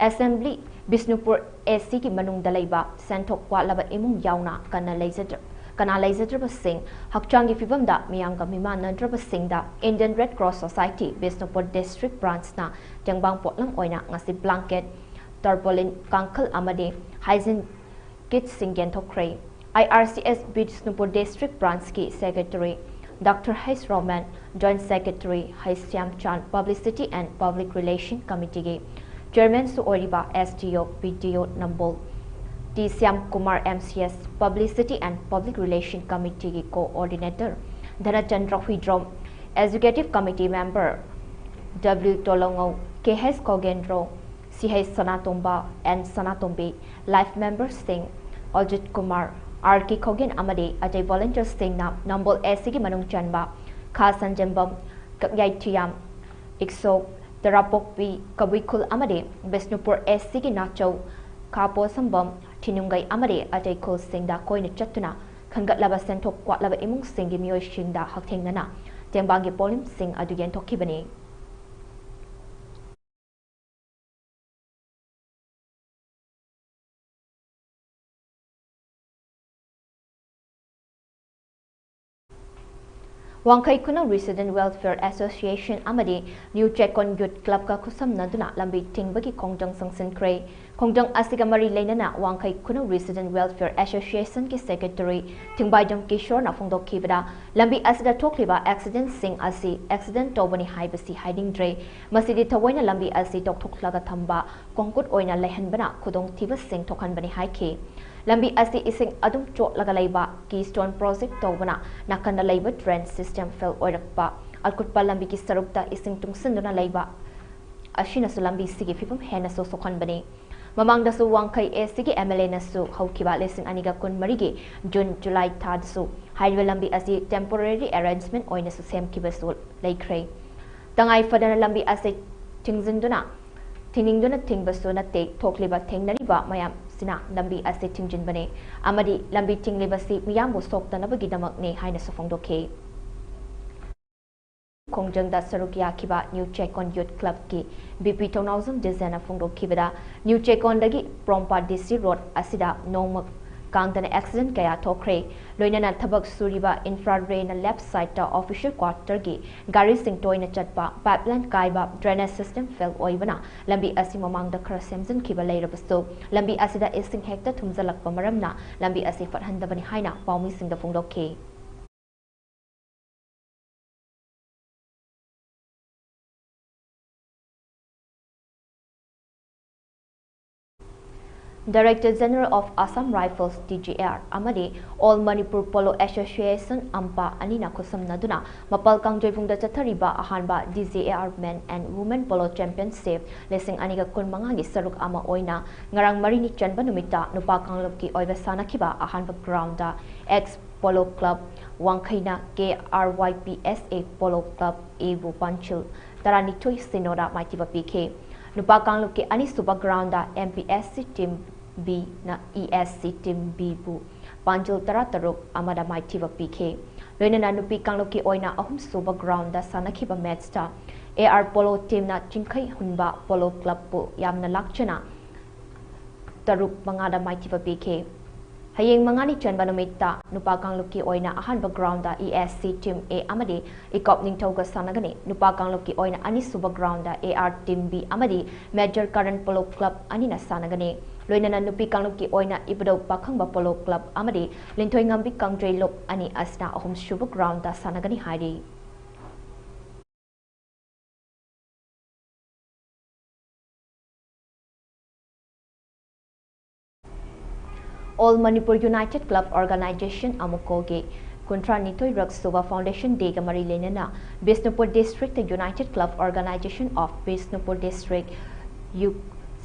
ꯑꯦꯁꯦꯝꯕ꯭ꯂꯤ ꯕꯤꯁꯅꯨꯄꯨꯔ ꯑꯦ ꯁꯤꯒꯤ ꯃꯅꯨꯡꯗ ꯂꯩꯕ ꯁꯦꯟꯊꯣꯛ ꯋꯥꯠꯂꯕ ꯏꯃꯨꯡ ꯌꯥꯎꯅ ꯀꯟꯅ ꯂꯩꯖꯗ꯭ꯔ-, ꯀꯅꯥ ꯂꯩꯖꯗ꯭ꯔꯕꯁꯤꯡ ꯍꯛꯆꯥꯡꯒꯤ ꯐꯤꯕꯝꯗ ꯃꯤꯌꯥꯝꯒ ꯃꯤꯃꯥꯟꯅꯗ꯭ꯔꯕꯁꯤꯡꯗ Indian red cross society Bishnupur district ꯕ꯭ꯔꯥꯟꯁꯅ ꯇꯦꯡꯕꯥꯡ ꯄꯣꯠꯂꯝ ꯑꯣꯏꯅ ꯉꯁꯤ ꯕ꯭ꯂꯥꯡꯀꯦꯠ, ꯇꯔꯄꯣꯂꯤꯟ, ꯀꯥꯡꯈꯜ ꯑꯃꯗꯤ ꯍꯥꯏꯖꯤꯟ ꯀꯤꯠꯁꯤꯡ ꯌꯦꯟꯊꯣꯛꯈ꯭ꯔꯦ꯫ I R C S Bishnupur district ꯕ꯭ꯔꯥꯟꯁꯀꯤ secretary doctor Heis Roman, joint secretary Heis Shyamchan, publicity and public relation ꯀꯃꯤꯇꯤꯒꯤ ꯆꯤꯌꯔꯃꯦꯟꯁꯨ ꯑꯣꯏꯔꯤꯕ ꯑꯦꯁ ꯗꯤ ꯑꯣ, ꯕꯤ ꯗꯤ ꯑꯣ ꯅꯝꯕꯣꯜ T Shyam Kumar, M C S, publicity and public relation ꯀꯃꯤꯇꯤꯒꯤ coordinator Dhanachandra Huidrom, executive committee member W Tolongou, K Heis Khogendro, C Heis Sanatomba N Sanatombi, life ꯃꯦꯝꯕꯔꯁꯤꯡ Ajit Kumar, R K Khogen ꯑꯃꯗꯤ ꯑꯇꯩ ꯚꯣꯂꯨꯟꯇꯤꯌꯔꯁꯤꯡꯅ ꯅꯝꯕꯣꯜ ꯑꯦ ꯁꯤꯒꯤ ꯃꯅꯨꯡ ꯆꯟꯕ ꯈꯥ ꯁꯟꯖꯦꯝꯕꯝ, ꯀꯛꯌꯥꯏ ꯊꯤꯌꯥꯝ, ꯏꯛꯁꯣꯛ, ꯇꯔꯥꯄꯣꯛꯄꯤ, ꯀꯕꯨꯏ ꯈꯨꯜ ꯑꯃꯗꯤ ꯕꯤꯁꯅꯨꯄꯨꯔ ꯑꯦ ꯁꯤꯒꯤ ꯅꯥꯆꯧ, ꯈꯥ ꯄꯣꯁꯝꯕꯝ, ꯊꯤꯅꯨꯡꯒꯩ ꯑꯃꯗꯤ ꯑꯇꯩ ꯈꯨꯜꯁꯤꯡꯗ ꯀꯣꯏꯅ ꯆꯠꯇꯨꯅ ꯈꯟꯒꯠꯂꯕ ꯁꯦꯟꯊꯣꯛ ꯋꯥꯠꯂꯕ ꯏꯃꯨꯡꯁꯤꯡꯒꯤ ꯃꯤꯑꯣꯏꯁꯤꯡꯗ ꯍꯛꯊꯦꯡꯅꯅ ꯇꯦꯡꯕꯥꯡꯒꯤ ꯄꯣꯠꯂꯝꯁꯤꯡ ꯑꯗꯨ ꯌꯦꯟꯊꯣꯛꯈꯤꯕꯅꯤ꯫ ꯋꯥꯡꯈꯩ ꯈꯨꯅꯧ Resident Welfare Association ꯑꯃꯗꯤ ꯅ꯭ꯌꯨ ꯆꯦꯛꯀꯣꯟ ꯌꯨꯠ ꯀ꯭ꯂꯕꯀ ꯈꯨꯠꯁꯝꯅꯗꯨꯅ ꯂꯝꯕꯤ ꯊꯤꯡꯕꯒꯤ ꯈꯣꯡꯖꯪ ꯆꯪꯁꯤꯟꯈ꯭ꯔꯦ꯫ ꯈꯣꯡꯖꯪ ꯑꯁꯤꯒ ꯃꯔꯤ ꯂꯩꯅꯅ ꯋꯥꯡꯈꯩ ꯈꯨꯅꯧ Resident Welfare Associationꯒꯤ ꯁꯦꯀ꯭ꯔꯦꯇꯔꯤ ꯊꯤꯡꯕꯥꯏꯗꯝ ꯀꯤꯁꯣꯔꯅ ꯐꯣꯡꯗꯣꯛꯈꯤꯕꯗ, ꯂꯝꯕꯤ ꯑꯁꯤꯗ ꯊꯣꯛꯂꯤꯕ ꯑꯦꯛꯁꯤꯗꯦꯟꯠꯁꯤꯡ ꯑꯁꯤ ꯑꯦꯛꯁꯤꯗꯦꯟꯠ ꯇꯧꯕꯅꯤ ꯍꯥꯏꯕꯁꯤ ꯍꯥꯏꯅꯤꯡꯗ꯭ꯔꯦ꯫ ꯃꯁꯤꯗꯤ ꯊꯑꯣꯏꯅ ꯂꯝꯕꯤ ꯑꯁꯤ ꯇꯧꯊꯣꯛꯂꯒ ꯊꯝꯕ ꯀꯣꯡꯀꯨꯠ ꯑꯣꯏꯅ ꯂꯩꯍꯟꯕꯅ ꯈꯨꯗꯣꯡꯊꯤꯕꯁꯤꯡ ꯊꯣꯛꯍꯟꯕꯅꯤ ꯍꯥꯏꯈꯤ꯫ ꯂꯝꯕꯤ ꯑꯁꯤ ꯏꯁꯤꯡ ꯑꯗꯨꯝ ꯆꯣꯠꯂꯒ ꯂꯩꯕ, ꯀꯤꯁ꯭ꯇꯣꯟ ꯄ꯭ꯔꯣꯖꯦꯛ ꯇꯧꯕꯅ ꯅꯥꯀꯟꯗ ꯂꯩꯕ ꯗ꯭ꯔꯦꯟ ꯁꯤꯁꯇꯦꯝ ꯐꯦꯜ ꯑꯣꯏꯔꯛꯄ, ꯑꯀꯨꯠꯄ ꯂꯝꯕꯤꯒꯤ ꯁꯔꯨꯛꯇ ꯏꯁꯤꯡ ꯇꯨꯡꯁꯤꯟꯗꯨꯅ ꯂꯩꯕ ꯑꯁꯤꯅꯁꯨ ꯂꯝꯕꯤꯁꯤꯒꯤ ꯐꯤꯕꯝ ꯍꯦꯟꯅꯁꯨ ꯁꯣꯛꯍꯟꯕꯅꯤ꯫ ꯃꯃꯥꯡꯗꯁꯨ ꯋꯥꯡꯈꯩ ꯑꯦ ꯁꯤꯒꯤ ꯑꯦꯝ ꯑꯦꯜ ꯑꯦꯅꯁꯨ ꯍꯧꯈꯤꯕ ꯂꯤꯁꯤꯡ ꯑꯅꯤꯒ ꯀꯨꯟꯃꯔꯤꯒꯤ ꯖꯨꯟ, ꯖꯨꯂꯥꯏ ꯊꯥꯗꯁꯨ ꯍꯥꯏꯔꯤꯕ ꯂꯝꯕꯤ ꯑꯁꯤ ꯇꯦꯝꯄꯣꯔꯦꯔꯤ ꯑꯦꯔꯦꯟꯖꯃꯦꯟꯠ ꯑꯣꯏꯅꯁꯨ ꯁꯦꯝꯈꯤꯕꯁꯨ ꯂꯩꯈ꯭ꯔꯦ꯫ ꯇꯉꯥꯏ ꯐꯗꯅ ꯂꯝꯕꯤ ꯑꯁꯤ ꯊꯤꯡꯖꯤꯟꯗꯨꯅ ꯊꯤꯡꯅꯤꯡꯗꯨꯅ ꯊꯤꯡꯕꯁꯨ ꯅꯠꯇꯦ, ꯊꯣꯛꯂꯤꯕ ꯊꯦꯡꯅꯔꯤꯕ ꯃꯌꯥꯝꯁꯤꯅ ꯂꯝꯕꯤ ꯑꯁꯤ ꯊꯤꯡꯖꯤꯟꯕꯅꯦ ꯑꯃꯗꯤ ꯂꯝꯕꯤ ꯊꯤꯡꯂꯤꯕꯁꯤ ꯃꯤꯌꯥꯝꯕꯨ ꯁꯣꯛꯇꯅꯕꯒꯤꯗꯃꯛꯅꯦ ꯍꯥꯏꯅꯁꯨ ꯐꯣꯡꯗꯣꯛꯈꯤ꯫ ꯈꯣꯡꯖꯪꯗ ꯁꯔꯨꯛ ꯌꯥꯈꯤꯕ ꯅ꯭ꯌꯨ ꯆꯦꯀꯣꯟ ꯌꯨꯠ ꯀ꯭ꯂꯕꯀꯤ ꯕꯤ ꯄꯤ ꯊꯧꯅꯥꯎꯖꯝ ꯗꯤꯖꯟꯅ ꯐꯣꯡꯗꯣꯛꯈꯤꯕꯗ, ꯅ꯭ꯌꯨ ꯆꯦꯀꯣꯟꯗꯒꯤ ꯄ꯭ꯔꯣꯝꯄꯥ ꯗꯤ ꯁꯤ ꯔꯣꯗ ꯑꯁꯤꯗ ꯅꯣꯡꯃ ꯀꯥꯡꯗꯅ ꯑꯦꯛꯁꯤꯗꯦꯟ ꯀꯌꯥ ꯊꯣꯛꯈ꯭ꯔꯦ꯫ ꯂꯣꯏꯅꯅ ꯊꯕꯛ ꯁꯨꯔꯤꯕ ꯏꯟꯐ꯭ꯔꯥ ꯔꯦꯅ ꯂꯦꯐ ꯁꯥꯏꯗꯇ ꯑꯣꯐꯤꯁꯤꯌꯦꯜ ꯀ꯭ꯋꯥꯔꯇꯔꯒꯤ ꯒꯥꯔꯤꯁꯤꯡ ꯇꯣꯏꯅ ꯆꯠꯄ, ꯄꯥꯏꯞꯂꯥꯏꯟ ꯀꯥꯏꯕ, ꯗ꯭ꯔꯦꯅꯦꯖ ꯁꯤꯁꯇꯦꯝ ꯐꯦꯜ ꯑꯣꯏꯕꯅ ꯂꯝꯕꯤ ꯑꯁꯤ ꯃꯃꯥꯡꯗ ꯈꯔ ꯁꯦꯝꯖꯤꯟꯈꯤꯕ ꯂꯩꯔꯕꯁꯨ, ꯂꯝꯕꯤ ꯑꯁꯤꯗ ꯏꯁꯤꯡ ꯍꯦꯛꯇ ꯊꯨꯝꯖꯤꯜꯂꯛꯄ ꯃꯔꯝꯅ ꯂꯝꯕꯤ ꯑꯁꯤ ꯐꯠꯍꯟꯗꯕꯅꯤ ꯍꯥꯏꯅ ꯄꯥꯎꯃꯤꯁꯤꯡꯗ ꯐꯣꯡꯗꯣꯛꯈꯤ꯫ Director General of Assam Rifles, D G A R, ꯑꯃꯗꯤ All Manipur Polo Association, ꯑꯝꯄꯥ, ꯑꯅꯤꯅ ꯈꯨꯠꯁꯝꯅꯗꯨꯅ ꯃꯄꯥꯜ ꯀꯥꯡꯖꯩꯕꯨꯡꯗ ꯆꯠꯊꯔꯤꯕ ꯑꯍꯥꯟꯕ D G A R Men and Women Polo Championship ꯂꯤꯁꯤꯡ ꯑꯅꯤꯒ ꯀꯨꯟꯃꯉꯥꯒꯤ ꯁꯔꯨꯛ ꯑꯃ ꯑꯣꯏꯅ ꯉꯔꯥꯡ ꯃꯔꯤꯅꯤ ꯆꯟꯕ ꯅꯨꯃꯤꯠꯇ ꯅꯨꯄꯥ ꯀꯥꯡꯂꯨꯞꯀꯤ ꯑꯣꯏꯕ ꯁꯥꯟꯅꯈꯤꯕ ꯑꯍꯥꯟꯕ ꯒ꯭ꯔꯥꯎꯟꯗ ꯑꯦꯛꯁ ꯄꯣꯂꯣ ꯀ꯭ꯂꯕ ꯋꯥꯡꯈꯩꯅ K R Y P S A Polo Club A ꯕꯨ ꯄꯥꯟꯖꯤꯜ ꯇꯔꯥꯅꯤꯊꯣꯏ ꯁꯤꯅꯣꯗ ꯃꯥꯏꯊꯤꯕ ꯄꯤꯈꯤ꯫ ꯅꯨꯄꯥ ꯀꯥꯡꯂꯨꯞꯀꯤ ꯑꯅꯤꯁꯨꯕ ground M P S C Team B ꯅ E S C Team B ꯕꯨ ꯄꯥꯟꯖꯤꯜ ꯇꯔꯥꯇꯔꯨꯛ ꯑꯃꯗ ꯃꯥꯏꯊꯤꯕ ꯄꯤꯈꯤ꯫ ꯂꯣꯏꯅꯅ ꯅꯨꯄꯤ ꯀꯥꯡꯂꯨꯞꯀꯤ ꯑꯣꯏꯅ ꯑꯍꯨꯝꯁꯨꯕ ꯒ꯭ꯔꯥꯎꯟꯗ ꯁꯥꯟꯅꯈꯤꯕ ꯃꯦꯠꯁꯇ A R Polo Team ꯅ ꯆꯤꯡꯈꯩ ꯍꯨꯟꯕ ꯄꯣꯂꯣ ꯀ꯭ꯂꯕꯄꯨ ꯌꯥꯝꯅ ꯂꯥꯛꯆꯅ ꯇꯔꯨꯛ ꯃꯉꯥꯗ ꯃꯥꯏꯊꯤꯕ ꯄꯤꯈꯤ꯫ ꯍꯌꯦꯡ ꯃꯉꯥꯅꯤ ꯆꯟꯕ ꯅꯨꯃꯤꯠꯇ ꯅꯨꯄꯥ ꯀꯥꯡꯂꯨꯞꯀꯤ ꯑꯣꯏꯅ ꯑꯍꯥꯟꯕ ground E S C Team A ꯑꯃꯗꯤ ꯏꯀꯣꯞ ꯅꯤꯡꯊꯧꯒ ꯁꯥꯟꯅꯒꯅꯤ꯫ ꯅꯨꯄꯥ ꯀꯥꯡꯂꯨꯞꯀꯤ ꯑꯣꯏꯅ ꯑꯅꯤꯁꯨꯕ ground A R Team B ꯑꯃꯗꯤ Major Current Polo Club ꯑꯅꯤꯅ ꯁꯥꯟꯅꯒꯅꯤ꯫ ꯂꯣꯏꯅꯅ ꯅꯨꯄꯤ ꯀꯥꯡꯂꯨꯞꯀꯤ ꯑꯣꯏꯅ ꯏꯕꯨꯙꯧ ꯄꯥꯈꯪꯕ ꯄꯣꯂꯣ ꯀ꯭ꯂꯕ ꯑꯃꯗꯤ ꯂꯤꯟꯊꯣꯏꯉꯝꯕꯤ ꯀꯥꯡꯖꯩ ꯂꯨꯞ ꯑꯅꯤ ꯑꯁꯤꯅ ꯑꯍꯨꯝꯁꯨꯕ ꯒ꯭ꯔꯥꯎꯟꯗ ꯁꯥꯟꯅꯒꯅꯤ ꯍꯥꯏꯔꯤ꯫ All Manipur United Club Organization, ꯑꯃꯨꯀꯣꯒꯤ ꯀꯨꯟꯊ꯭ꯔꯥ ꯅꯤꯊꯣꯏꯔꯛ ꯁꯨꯕ Foundation Day ꯒ ꯃꯔꯤ ꯂꯩꯅꯅ Bishnupur District United Club Organization of Bishnupur District, U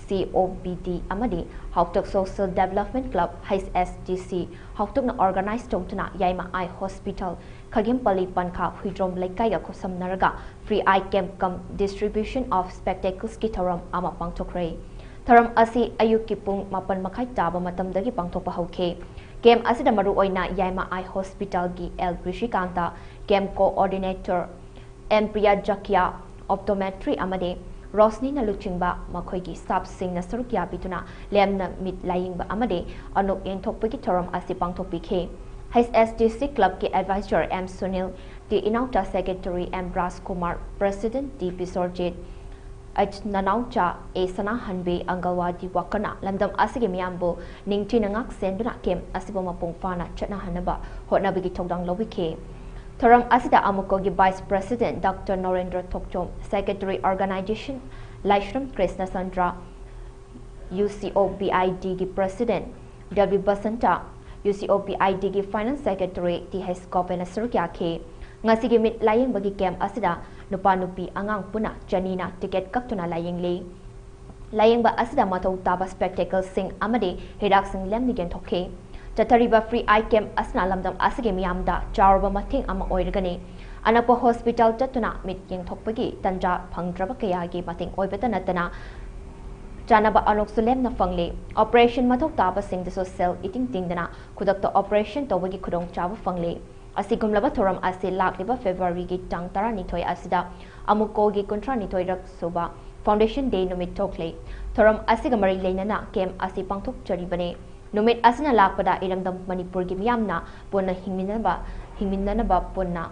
C O B D ꯑꯃꯗꯤ ꯍꯥꯎꯇꯛ Social Development Club, H S D C, ꯍꯥꯎꯇꯛꯅ organize ꯇꯧꯗꯨꯅ ꯌꯥꯏꯃ Eye Hospital, ꯈꯥꯒꯦꯝꯄꯜꯂꯤ ꯄꯟꯈꯥ Huidrom ꯂꯩꯀꯥꯏꯒ ꯈꯨꯠꯁꯝꯅꯔꯒ free eye camp cum distribution of spectacles ꯀꯤ ꯊꯧꯔꯝ ꯑꯃ ꯄꯥꯡꯊꯣꯛꯈ꯭ꯔꯦ꯫ ꯊꯧꯔꯝ ꯑꯁꯤ ꯑꯌꯨꯛꯀꯤ ꯄꯨꯡ ꯃꯥꯄꯟ ꯃꯈꯥꯏ ꯇꯥꯕ ꯃꯇꯝꯗꯒꯤ ꯄꯥꯡꯊꯣꯛꯄ ꯍꯧꯈꯤ꯫ Camp ꯑꯁꯤꯗ ꯃꯔꯨꯑꯣꯏꯅ ꯌꯥꯏꯃ Eye Hospital ꯒꯤ L ꯕ꯭ꯔꯤꯁꯤꯀꯥꯟꯇ, camp coordinator M Priya ꯖꯀꯤꯌꯥ, optometry ꯑꯃꯗꯤ ꯔꯣꯁꯅꯤꯅ ꯂꯨꯆꯤꯡꯕ ꯃꯈꯣꯏꯒꯤ staff ꯁꯤꯡꯅ ꯁꯔꯨꯛ ꯌꯥꯕꯤꯗꯨꯅ ꯂꯦꯝꯅ ꯃꯤꯠ ꯂꯥꯌꯦꯡꯕ ꯑꯃꯗꯤ ꯑꯅꯣꯛ ꯌꯦꯡꯊꯣꯛꯄꯒꯤ ꯊꯧꯔꯝ ꯑꯁꯤ ꯄꯥꯡꯊꯣꯛꯄꯤꯈꯤ꯫ H S D C Club ꯀꯤ advisor M Sunil, T Inaocha secretary M Rajkumar, president T Bishorjit, H Nanaocha, A Sanahanbi, anganwadi worker ꯅ ꯂꯝꯗꯝ ꯑꯁꯤꯒꯤ ꯃꯤꯌꯥꯝꯕꯨ ꯅꯤꯡꯊꯤꯅ ꯉꯥꯛ ꯁꯦꯟꯗꯨꯅ camp ꯑꯁꯤꯕꯨ ꯃꯄꯨꯡ ꯐꯥꯅ ꯆꯠꯅꯍꯟꯅꯕ ꯍꯣꯠꯅꯕꯒꯤ ꯊꯧꯗꯥꯡ ꯂꯧꯕꯤꯈꯤ꯫ ꯊꯧꯔꯝ ꯑꯁꯤꯗ ꯑꯃꯨꯀꯣꯒꯤ vice president doctor Narendra Thokchom, secretary organization Laishram Krishnachandra, U C O B I D ꯒꯤ president W Basanta, U C O B I D ꯒꯤ finance secretary ꯇꯤ ꯍꯩꯆ ꯒꯣꯄꯦꯟꯅ ꯁꯔꯨꯛ ꯌꯥꯈꯤ꯫ ꯉꯁꯤꯒꯤ ꯃꯤꯠ ꯂꯥꯌꯦꯡꯕꯒꯤ camp ꯑꯁꯤꯗ ꯅꯨꯄꯥ ꯅꯨꯄꯤ ꯑꯉꯥꯡ ꯄꯨꯟꯅ ꯆꯅꯤꯅ ticket ꯀꯛꯇꯨꯅ ꯂꯥꯌꯦꯡꯂꯤ꯫ ꯂꯥꯌꯦꯡꯕ ꯑꯁꯤꯗ ꯃꯊꯧ ꯇꯥꯕ spectacle ꯁꯤꯡ ꯑꯃꯗꯤ ꯍꯤꯗꯥꯛꯁꯤꯡ ꯂꯦꯝꯅ ꯌꯦꯟꯊꯣꯛꯈꯤ꯫ ꯆꯠꯊꯔꯤꯕ free eye camp ꯑꯁꯤꯅ ꯂꯝꯗꯝ ꯑꯁꯤꯒꯤ ꯃꯤꯌꯥꯝꯗ ꯆꯥꯎꯔꯕ ꯃꯇꯦꯡ ꯑꯃ ꯑꯣꯏꯔꯒꯅꯤ꯫ ꯑꯅꯛꯄ hospital ꯆꯠꯇꯨꯅ ꯃꯤꯠ ꯌꯦꯡꯊꯣꯛꯄꯒꯤ ꯇꯟꯖꯥ ꯐꯪꯗ꯭ꯔꯕ ꯀꯌꯥꯒꯤ ꯃꯇꯦꯡ ꯑꯣꯏꯕꯇ ꯅꯠꯇꯅ, ꯆꯥꯅꯕ ꯑꯅꯣꯛꯁꯨ ꯂꯦꯝꯅ ꯐꯪꯂꯤ꯫ Operation ꯃꯊꯧ ꯇꯥꯕꯁꯤꯡꯗꯁꯨ ꯁꯦꯜ ꯏꯇꯤꯡ ꯇꯤꯡꯗꯅ ꯈꯨꯗꯛꯇ operation ꯇꯧꯕꯒꯤ ꯈꯨꯗꯣꯡꯆꯥꯕ ꯐꯪꯂꯤ꯫ ꯑꯁꯤꯒꯨꯝꯂꯕ ꯊꯧꯔꯝ ꯑꯁꯤ ꯂꯥꯛꯂꯤꯕ February ꯒꯤ ꯇꯥꯡ ꯇꯔꯥꯅꯤꯊꯣꯏ ꯑꯁꯤꯗ ꯑꯃꯨꯀꯣꯒꯤ ꯀꯨꯟꯊ꯭ꯔꯥꯅꯤꯊꯣꯏꯔꯛ ꯁꯨꯕ Foundation Day ꯅꯨꯃꯤꯠ ꯊꯣꯛꯂꯤ꯫ ꯊꯧꯔꯝ ꯑꯁꯤꯒ ꯃꯔꯤ ꯂꯩꯅꯅ camp ꯑꯁꯤ ꯄꯥꯡꯊꯣꯛꯆꯔꯤꯕꯅꯤ꯫ ꯅꯨꯃꯤꯠ ꯑꯁꯤꯅ ꯂꯥꯛꯄꯗ ꯏꯔꯝꯗꯝ ꯃꯅꯤꯄꯨꯔꯒꯤ ꯃꯤꯌꯥꯝꯅ ꯄꯨꯟꯅ ꯍꯤꯡꯃꯤꯟꯅꯕ, ꯍꯤꯡꯃꯤꯟꯅꯅꯕ, ꯄꯨꯟꯅ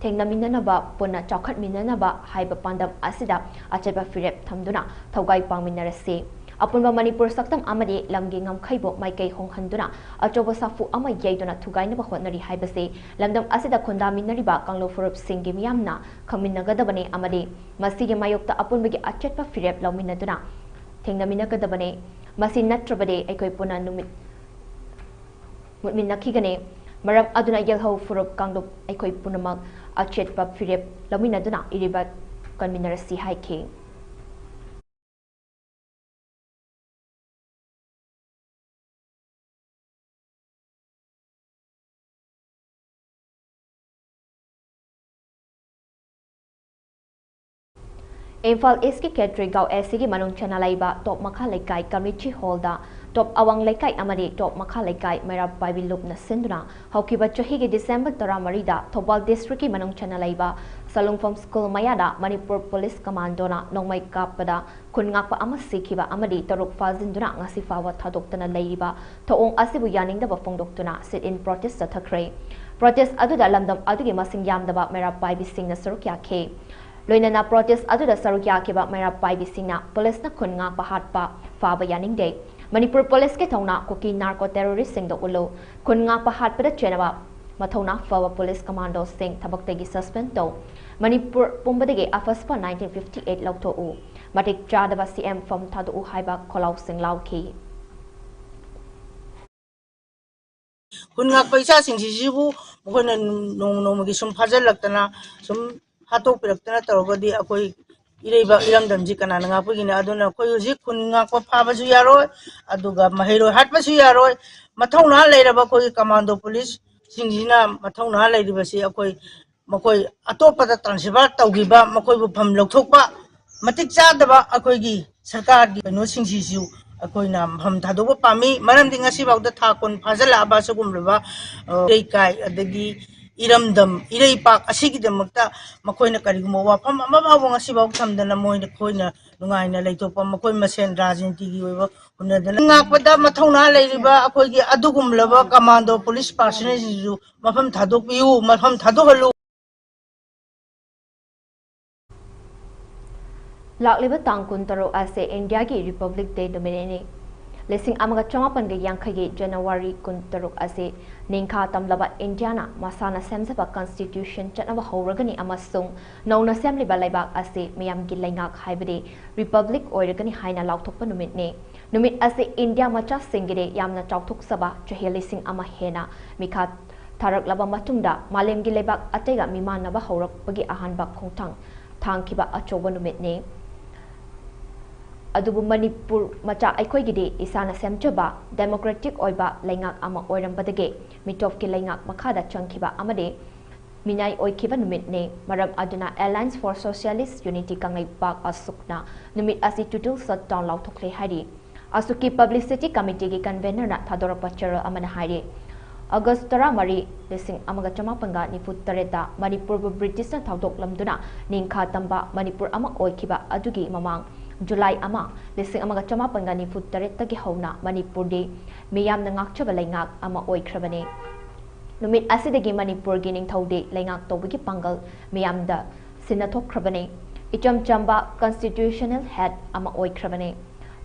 ꯊꯦꯡꯅꯃꯤꯟꯅꯅꯕ, ꯄꯨꯟꯅ ꯆꯥꯎꯈꯠꯃꯤꯟꯅꯅꯕ ꯍꯥꯏꯕ ꯄꯥꯟꯗꯝ ꯑꯁꯤꯗ ꯑꯆꯦꯠꯄ ꯐꯤꯔꯦꯞ ꯊꯝꯗꯨꯅ ꯊꯧꯒꯥꯏ ꯄꯥꯡꯃꯤꯟꯅꯔꯁꯤ꯫ ꯑꯄꯨꯟꯕ ꯃꯅꯤꯄꯨꯔ ꯁꯛꯇꯝ ꯑꯃꯗꯤ ꯂꯝꯒꯤ ꯉꯝꯈꯩꯕꯨ ꯃꯥꯏꯀꯩ ꯍꯣꯡꯍꯟꯗꯨꯅ ꯑꯆꯧꯕ ꯁꯥꯐꯨ ꯑꯃ ꯌꯩꯗꯨꯅ ꯊꯨꯒꯥꯏꯅꯕ ꯍꯣꯠꯅꯔꯤ ꯍꯥꯏꯕꯁꯤ ꯂꯝꯗꯝ ꯑꯁꯤꯗ ꯈꯨꯟꯗꯥꯃꯤꯟꯅꯔꯤꯕ ꯀꯥꯡꯂꯨꯞ ꯐꯨꯔꯨꯞꯁꯤꯡꯒꯤ ꯃꯤꯌꯥꯝꯅ ꯈꯪꯃꯤꯟꯅꯒꯗꯕꯅꯤ ꯑꯃꯗꯤ ꯃꯁꯤꯒꯤ ꯃꯥꯌꯣꯛꯇ ꯑꯄꯨꯟꯕꯒꯤ ꯑꯆꯦꯠꯄ ꯐꯤꯔꯦꯞ ꯂꯧꯃꯤꯟꯅꯗꯨꯅ ꯊꯦꯡꯅꯃꯤꯟꯅꯒꯗꯕꯅꯤ꯫ ꯃꯁꯤ ꯅꯠꯇ꯭ꯔꯕꯗꯤ ꯑꯩꯈꯣꯏ ꯄꯨꯟꯅ ꯅꯨꯃꯤꯠ ꯃꯨꯠꯃꯤꯟꯅꯈꯤꯒꯅꯤ꯫ ꯃꯔꯝ ꯑꯗꯨꯅ ꯌꯦꯜꯍꯧ ꯐꯨꯔꯨꯞ ꯀꯥꯡꯂꯨꯞ ꯑꯩꯈꯣꯏ ꯄꯨꯝꯅꯃꯛ ꯑꯆꯦꯠꯄ ꯐꯤꯔꯦꯞ ꯂꯧꯃꯤꯟꯅꯗꯨꯅ ꯏꯔꯩꯕꯥꯛ ꯀꯟꯃꯤꯟꯅꯔꯁꯤ ꯍꯥꯏꯈꯤ꯫ ꯏꯝꯐꯥꯜ ꯏꯁꯀꯤ ꯈꯦꯇ꯭ꯔꯤꯒꯥꯎ ꯑꯦꯁ ꯁꯤꯒꯤ ꯃꯅꯨꯡ ꯆꯟꯅ ꯂꯩꯕ ꯇꯣꯞ ꯃꯈꯥ ꯂꯩꯀꯥꯏ ꯀꯝꯃꯤꯇꯤ ꯍꯣꯜꯗ ꯇꯣꯞ ꯑꯋꯥꯡ ꯂꯩꯀꯥꯏ ꯑꯃꯗꯤ ꯇꯣꯞ ꯃꯈꯥ ꯂꯩꯀꯥꯏ ꯃꯩꯔꯥ ꯄꯥꯏꯕꯤ ꯂꯨꯞꯅ ꯁꯤꯟꯗꯨꯅ ꯍꯧꯈꯤꯕ ꯆꯍꯤꯒꯤ ꯗꯤꯁꯦꯝꯕꯔ ꯇꯔꯥꯃꯔꯤꯗ ꯊꯧꯕꯥꯜ ꯗꯤꯁꯇ꯭ꯔꯤꯛꯀꯤ ꯃꯅꯨꯡ ꯆꯟꯅ ꯂꯩꯕ ꯁꯂꯨꯡꯐꯝ ꯁ꯭ꯀꯨꯜ ꯃꯌꯥꯗ ꯃꯅꯤꯄꯨꯔ ꯄꯨꯂꯤꯁ ꯀꯃꯥꯟꯗꯣꯅ ꯅꯣꯡꯃꯩ ꯀꯥꯞꯄꯗ ꯈꯨꯟ ꯉꯥꯛꯄ ꯑꯃ ꯁꯤꯈꯤꯕ ꯑꯃꯗꯤ ꯇꯔꯨꯛ ꯐꯥꯖꯤꯟꯗꯨꯅ ꯉꯁꯤ ꯐꯥꯎꯕ ꯊꯥꯗꯣꯛꯇꯅ ꯂꯩꯔꯤꯕ ꯊꯧꯑꯣꯡ ꯑꯁꯤꯕꯨ ꯌꯥꯅꯤꯡꯗꯕ ꯐꯣꯡꯗꯣꯛꯇꯨꯅ sit-in protest ꯆꯠꯊꯈ꯭ꯔꯦ꯫ Protest ꯑꯗꯨꯗ ꯂꯝꯗꯝ ꯑꯗꯨꯒꯤ ꯃꯁꯤꯡ ꯌꯥꯝꯗꯕ ꯃꯩꯔꯥ ꯄꯥꯏꯕꯤꯁꯤꯡꯅ ꯁꯔꯨꯛ ꯌꯥꯈꯤ꯫ ꯂꯣꯏꯅꯅ protest ꯑꯗꯨꯗ ꯁꯔꯨꯛ ꯌꯥꯈꯤꯕ ꯃꯩꯔꯥ ꯄꯥꯏꯕꯤꯁꯤꯡꯅ ꯄꯨꯂꯤꯁꯅ ꯈꯨꯟ ꯉꯥꯛꯄ ꯍꯥꯠꯄ ꯐꯥꯕ ꯌꯥꯅꯤꯡꯗꯦ꯫ ꯃꯅꯤꯄꯨꯔ ꯄꯨꯂꯤꯁꯀꯤ ꯊꯧꯅꯥ ꯀꯨꯀꯤ narco terrorist ꯁꯤꯡꯗ ꯎꯠꯂꯨ꯫ ꯈꯨꯟ ꯉꯥꯛꯄ ꯍꯥꯠꯄꯗ ꯆꯦꯟꯅꯕ ꯃꯊꯧꯅꯥ ꯐꯕ ꯄꯨꯂꯤꯁ ꯀꯃꯥꯟꯗꯣꯁꯤꯡ ꯊꯕꯛꯇꯒꯤ suspend ꯇꯧ꯫ ꯃꯅꯤꯄꯨꯔ ꯄꯨꯝꯕꯗꯒꯤ ꯑꯐꯁꯄ nineteen fifty eight ꯂꯧꯊꯣꯛꯎ꯫ ꯃꯇꯤꯛ ꯆꯥꯗꯕ ꯁꯤ ꯑꯦꯝ ꯐꯝ ꯊꯥꯗꯣꯛꯎ ꯍꯥꯏꯕ ꯈꯣꯜꯂꯥꯎꯁꯤꯡ ꯂꯥꯎꯈꯤ꯫ ꯈꯨꯟ ꯉꯥꯛꯄ ꯏꯆꯥꯁꯤꯡꯁꯤꯁꯤꯕꯨ ꯃꯈꯣꯏꯅ ꯅꯣꯡꯃ ꯅꯣꯡꯃꯒꯤ ꯁꯨꯝ ꯐꯥꯖꯤꯜꯂꯛꯇꯅ, ꯁꯨꯝ ꯍꯥꯠꯇꯣꯛꯄꯤꯔꯛꯇꯅ ꯇꯧꯔꯒꯗꯤ ꯑꯩꯈꯣꯏ ꯏꯔꯩꯕꯥꯛ ꯏꯔꯝꯗꯝꯁꯤ ꯀꯅꯥꯅ ꯉꯥꯛꯄꯤꯒꯅꯤ? ꯑꯗꯨꯅ ꯑꯩꯈꯣꯏ ꯍꯧꯖꯤꯛ ꯈꯨꯟ ꯉꯥꯛꯄ ꯐꯥꯕꯁꯨ ꯌꯥꯔꯣꯏ, ꯑꯗꯨꯒ ꯃꯍꯩꯔꯣꯏ ꯍꯥꯠꯄꯁꯨ ꯌꯥꯔꯣꯏ꯫ ꯃꯊꯧꯅꯥ ꯂꯩꯔꯕ ꯑꯩꯈꯣꯏꯒꯤ ꯀꯃꯥꯟꯗꯣ ꯄꯨꯂꯤꯁꯁꯤꯡꯁꯤꯅ ꯃꯊꯧꯅꯥ ꯂꯩꯔꯤꯕꯁꯤ ꯑꯩꯈꯣꯏ ꯃꯈꯣꯏ ꯑꯇꯣꯞꯄꯗ transfer ꯇꯧꯈꯤꯕ, ꯃꯈꯣꯏꯕꯨ ꯐꯝ ꯂꯧꯊꯣꯛꯄ, ꯃꯇꯤꯛ ꯆꯥꯗꯕ ꯑꯩꯈꯣꯏꯒꯤ ꯁꯔꯀꯥꯔꯒꯤ ꯀꯩꯅꯣꯁꯤꯡꯁꯤꯁꯨ ꯑꯩꯈꯣꯏꯅ ꯃꯐꯝ ꯊꯥꯗꯣꯛꯄ ꯄꯥꯝꯃꯤ꯫ ꯃꯔꯝꯗꯤ ꯉꯁꯤꯐꯥꯎꯗ ꯊꯥ ꯀꯨꯟ ꯐꯥꯖꯤꯜꯂꯛꯑꯕ ꯁꯤꯒꯨꯝꯂꯕ, ꯑ, ꯂꯩꯀꯥꯏ ꯑꯗꯒꯤ ꯏꯔꯝꯗꯝ, ꯏꯔꯩꯄꯥꯛ ꯑꯁꯤꯒꯤꯗꯃꯛꯇ ꯃꯈꯣꯏꯅ ꯀꯔꯤꯒꯨꯝꯕ ꯋꯥꯐꯝ ꯑꯃ ꯐꯥꯎꯕ ꯉꯁꯤꯐꯥꯎ ꯊꯝꯗꯅ ꯃꯣꯏꯅ, ꯑꯩꯈꯣꯏꯅ ꯅꯨꯡꯉꯥꯏꯅ ꯂꯩꯊꯣꯛꯄ, ꯃꯈꯣꯏ ꯃꯁꯦꯟ ꯔꯥꯖꯅꯤꯇꯤꯒꯤ ꯑꯣꯏꯕ ꯍꯨꯟꯅꯗꯅ ꯉꯥꯛꯄꯗ ꯃꯊꯧꯅꯥ ꯂꯩꯔꯤꯕ ꯑꯩꯈꯣꯏꯒꯤ ꯑꯗꯨꯒꯨꯝꯂꯕ ꯀꯃꯥꯟꯗꯣ ꯄꯨꯂꯤꯁ personnel ꯁꯤꯡꯁꯤꯁꯨ ꯃꯐꯝ ꯊꯥꯗꯣꯛꯄꯤꯌꯨ, ꯃꯐꯝ ꯊꯥꯗꯣꯛꯍꯜꯂꯨ꯫ ꯂꯥꯛꯂꯤꯕ ꯇꯥꯡ ꯀꯨꯟꯇꯔꯨꯛ ꯑꯁꯤ ꯏꯟꯗꯤꯌꯥꯒꯤ Republic Day ꯅꯨꯃꯤꯠꯅꯤ꯫ ꯂꯤꯁꯤꯡ ꯑꯃꯒ ꯆꯃꯥꯄꯟꯒ ꯌꯥꯡꯈꯩꯒꯤ ꯖꯅꯋꯥꯔꯤ ꯀꯨꯟꯇꯔꯨꯛ ꯑꯁꯤ ꯅꯤꯡꯈꯥ ꯇꯝꯂꯕ ꯏꯟꯗꯤꯌꯥꯅ ꯃꯁꯥꯅ ꯁꯦꯝꯖꯕ constitution ꯆꯠꯅꯕ ꯍꯧꯔꯒꯅꯤ ꯑꯃꯁꯨꯡ ꯅꯧꯅ ꯁꯦꯝꯂꯤꯕ ꯂꯩꯕꯥꯛ ꯑꯁꯤ ꯃꯤꯌꯥꯝꯒꯤ ꯂꯩꯉꯥꯛ ꯍꯥꯏꯕꯗꯤ republic ꯑꯣꯏꯔꯒꯅꯤ ꯍꯥꯏꯅ ꯂꯥꯎꯊꯣꯛꯄ ꯅꯨꯃꯤꯠꯅꯤ꯫ ꯅꯨꯃꯤꯠ ꯑꯁꯤ ꯏꯟꯗꯤꯌꯥ ꯃꯆꯥꯁꯤꯡꯒꯤꯗꯤ ꯌꯥꯝꯅ ꯆꯥꯎꯊꯣꯛꯆꯕ, ꯆꯍꯤ ꯂꯤꯁꯤꯡ ꯑꯃ ꯍꯦꯟꯅ ꯃꯤꯈꯥ ꯊꯥꯔꯛꯂꯕ ꯃꯇꯨꯡꯗ ꯃꯥꯂꯦꯝꯒꯤ ꯂꯩꯕꯥꯛ ꯑꯇꯩꯒ ꯃꯤꯃꯥꯟꯅꯕ ꯍꯧꯔꯛꯄꯒꯤ ꯑꯍꯥꯟꯕ ꯈꯣꯡꯊꯥꯡ ꯊꯥꯡꯈꯤꯕ ꯑꯆꯧꯕ ꯅꯨꯃꯤꯠꯅꯤ꯫ ꯑꯗꯨꯕꯨ ꯃꯅꯤꯄꯨꯔ ꯃꯆꯥ ꯑꯩꯈꯣꯏꯒꯤꯗꯤ ꯏꯁꯥꯅ ꯁꯦꯝꯖꯕ democratic ꯑꯣꯏꯕ ꯂꯩꯉꯥꯛ ꯑꯃ ꯑꯣꯏꯔꯝꯕꯗꯒꯤ ꯃꯤꯇꯣꯞꯀꯤ ꯂꯩꯉꯥꯛ ꯃꯈꯥꯗ ꯆꯪꯈꯤꯕ ꯑꯃꯗꯤ ꯃꯤꯅꯥꯏ ꯑꯣꯏꯈꯤꯕ ꯅꯨꯃꯤꯠꯅꯤ꯫ ꯃꯔꯝ ꯑꯗꯨꯅ Alliance for Socialist Unity Kangleipak, ꯑꯁꯨꯛꯅ ꯅꯨꯃꯤꯠ ꯑꯁꯤ total shutdown ꯂꯥꯎꯊꯣꯛꯂꯦ ꯍꯥꯏꯔꯤ꯫ ꯑꯁꯨꯛꯀꯤ publicity committeeꯒꯤ convenerꯅ ꯊꯥꯗꯣꯔꯛꯄ ꯆꯦꯔꯣꯜ ꯑꯃꯅ ꯍꯥꯏꯔꯤ, ꯑꯣꯒꯁ ꯇꯔꯥꯃꯔꯤ, ꯂꯤꯁꯤꯡ ꯑꯃꯒ ꯆꯃꯥꯄꯟꯒ ꯅꯤꯐꯨ ꯇꯔꯦꯠꯇ ꯃꯅꯤꯄꯨꯔꯕꯨ ꯕ꯭ꯔꯤꯇꯤꯁꯅ ꯊꯥꯗꯣꯛꯂꯝꯗꯨꯅ ꯅꯤꯡꯈꯥ ꯇꯝꯕ ꯃꯅꯤꯄꯨꯔ ꯑꯃ ꯑꯣꯏꯈꯤꯕ ꯑꯗꯨꯒꯤ ꯃꯃꯥꯡ, ꯖꯨꯂꯥꯏ ꯑꯃ, ꯂꯤꯁꯤꯡ ꯑꯃꯒ ꯆꯃꯥꯄꯟꯒ ꯅꯤꯐꯨ ꯇꯔꯦꯠꯇꯒꯤ ꯍꯧꯅ ꯃꯅꯤꯄꯨꯔꯗꯤ ꯃꯤꯌꯥꯝꯅ ꯉꯥꯛꯆꯕ ꯂꯩꯉꯥꯛ ꯑꯃ ꯑꯣꯏꯈ꯭ꯔꯕꯅꯤ꯫ ꯅꯨꯃꯤꯠ ꯑꯁꯤꯗꯒꯤ ꯃꯅꯤꯄꯨꯔꯒꯤ ꯅꯤꯡꯊꯧꯗꯤ ꯂꯩꯉꯥꯛ ꯇꯧꯕꯒꯤ ꯄꯥꯡꯒꯜ ꯃꯤꯌꯥꯝꯗ ꯁꯤꯟꯅꯊꯣꯛꯈ꯭ꯔꯕꯅꯤ꯫ ꯏꯆꯝ ꯆꯝꯕ constitutional head ꯑꯃ ꯑꯣꯏꯈ꯭ꯔꯕꯅꯤ꯫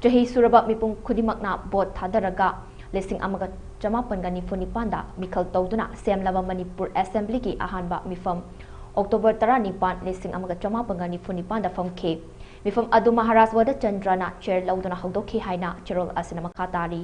ꯆꯍꯤ ꯁꯨꯔꯕ ꯃꯤꯄꯨꯝ ꯈꯨꯗꯤꯡꯃꯛꯅ vote ꯊꯥꯗꯔꯒ ꯂꯤꯁꯤꯡ ꯑꯃꯒ ꯆꯃꯥꯄꯟꯒ ꯅꯤꯐꯨ ꯅꯤꯄꯥꯟꯗ ꯃꯤꯈꯜ ꯇꯧꯗꯨꯅ ꯁꯦꯝꯂꯕ ꯃꯅꯤꯄꯨꯔ Assemblyꯒꯤ ꯑꯍꯥꯟꯕ ꯃꯤꯐꯝ ꯑꯣꯛꯇꯣꯕꯔ ꯇꯔꯥꯅꯤꯄꯥꯟ, ꯂꯤꯁꯤꯡ ꯑꯃꯒ ꯆꯃꯥꯄꯟꯒ ꯅꯤꯐꯨ ꯅꯤꯄꯥꯟꯗ ꯐꯝꯈꯤ꯫ ꯃꯤꯐꯝ ꯑꯗꯨ ꯃꯍꯥꯔꯥꯖ ꯋꯥꯗꯆꯟꯗ꯭ꯔꯅ chair ꯂꯧꯗꯨꯅ ꯍꯧꯗꯣꯛꯈꯤ ꯍꯥꯏꯅ ꯆꯦꯔꯣꯜ ꯑꯁꯤꯅ ꯃꯈꯥ ꯇꯥꯔꯤ꯫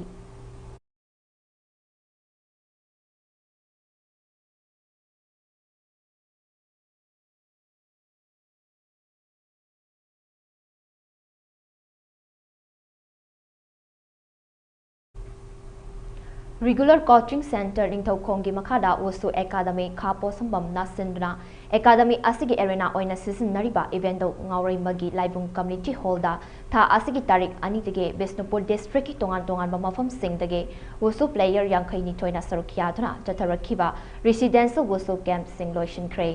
Regular Coaching Centre ꯅꯤꯡꯊꯧꯈꯣꯡꯒꯤ ꯃꯈꯥꯗ ꯋꯨꯁꯨ ꯑꯦꯀꯥꯗꯃꯤ ꯈꯥ ꯄꯣꯠꯁꯪꯕꯝꯅ ꯁꯤꯟꯗꯨꯅ ꯑꯦꯀꯥꯗꯃꯤ ꯑꯁꯤꯒꯤ arena ꯑꯣꯏꯅ ꯁꯤꯖꯤꯟꯅꯔꯤꯕ ꯏꯕꯦꯟꯗꯧ ꯉꯥꯎꯔꯩꯃꯒꯤ ꯂꯥꯏꯕꯨꯡ community hallꯗ ꯊꯥ ꯑꯁꯤꯒꯤ ꯇꯥꯔꯤꯛ ꯑꯅꯤꯗꯒꯤ ꯕꯤꯁꯅꯨꯄꯨꯔ districtꯀꯤ ꯇꯣꯉꯥꯟ ꯇꯣꯉꯥꯟꯕ ꯃꯐꯝꯁꯤꯡꯗꯒꯤ ꯋꯨꯁꯨ player ꯌꯥꯡꯈꯩ ꯅꯤꯊꯣꯏꯅ ꯁꯔꯨꯛ ꯌꯥꯗꯨꯅ ꯆꯠꯊꯔꯛꯈꯤꯕ residential ꯋꯨꯁꯨ campꯁꯤꯡ ꯂꯣꯏꯁꯤꯟꯈ꯭ꯔꯦ꯫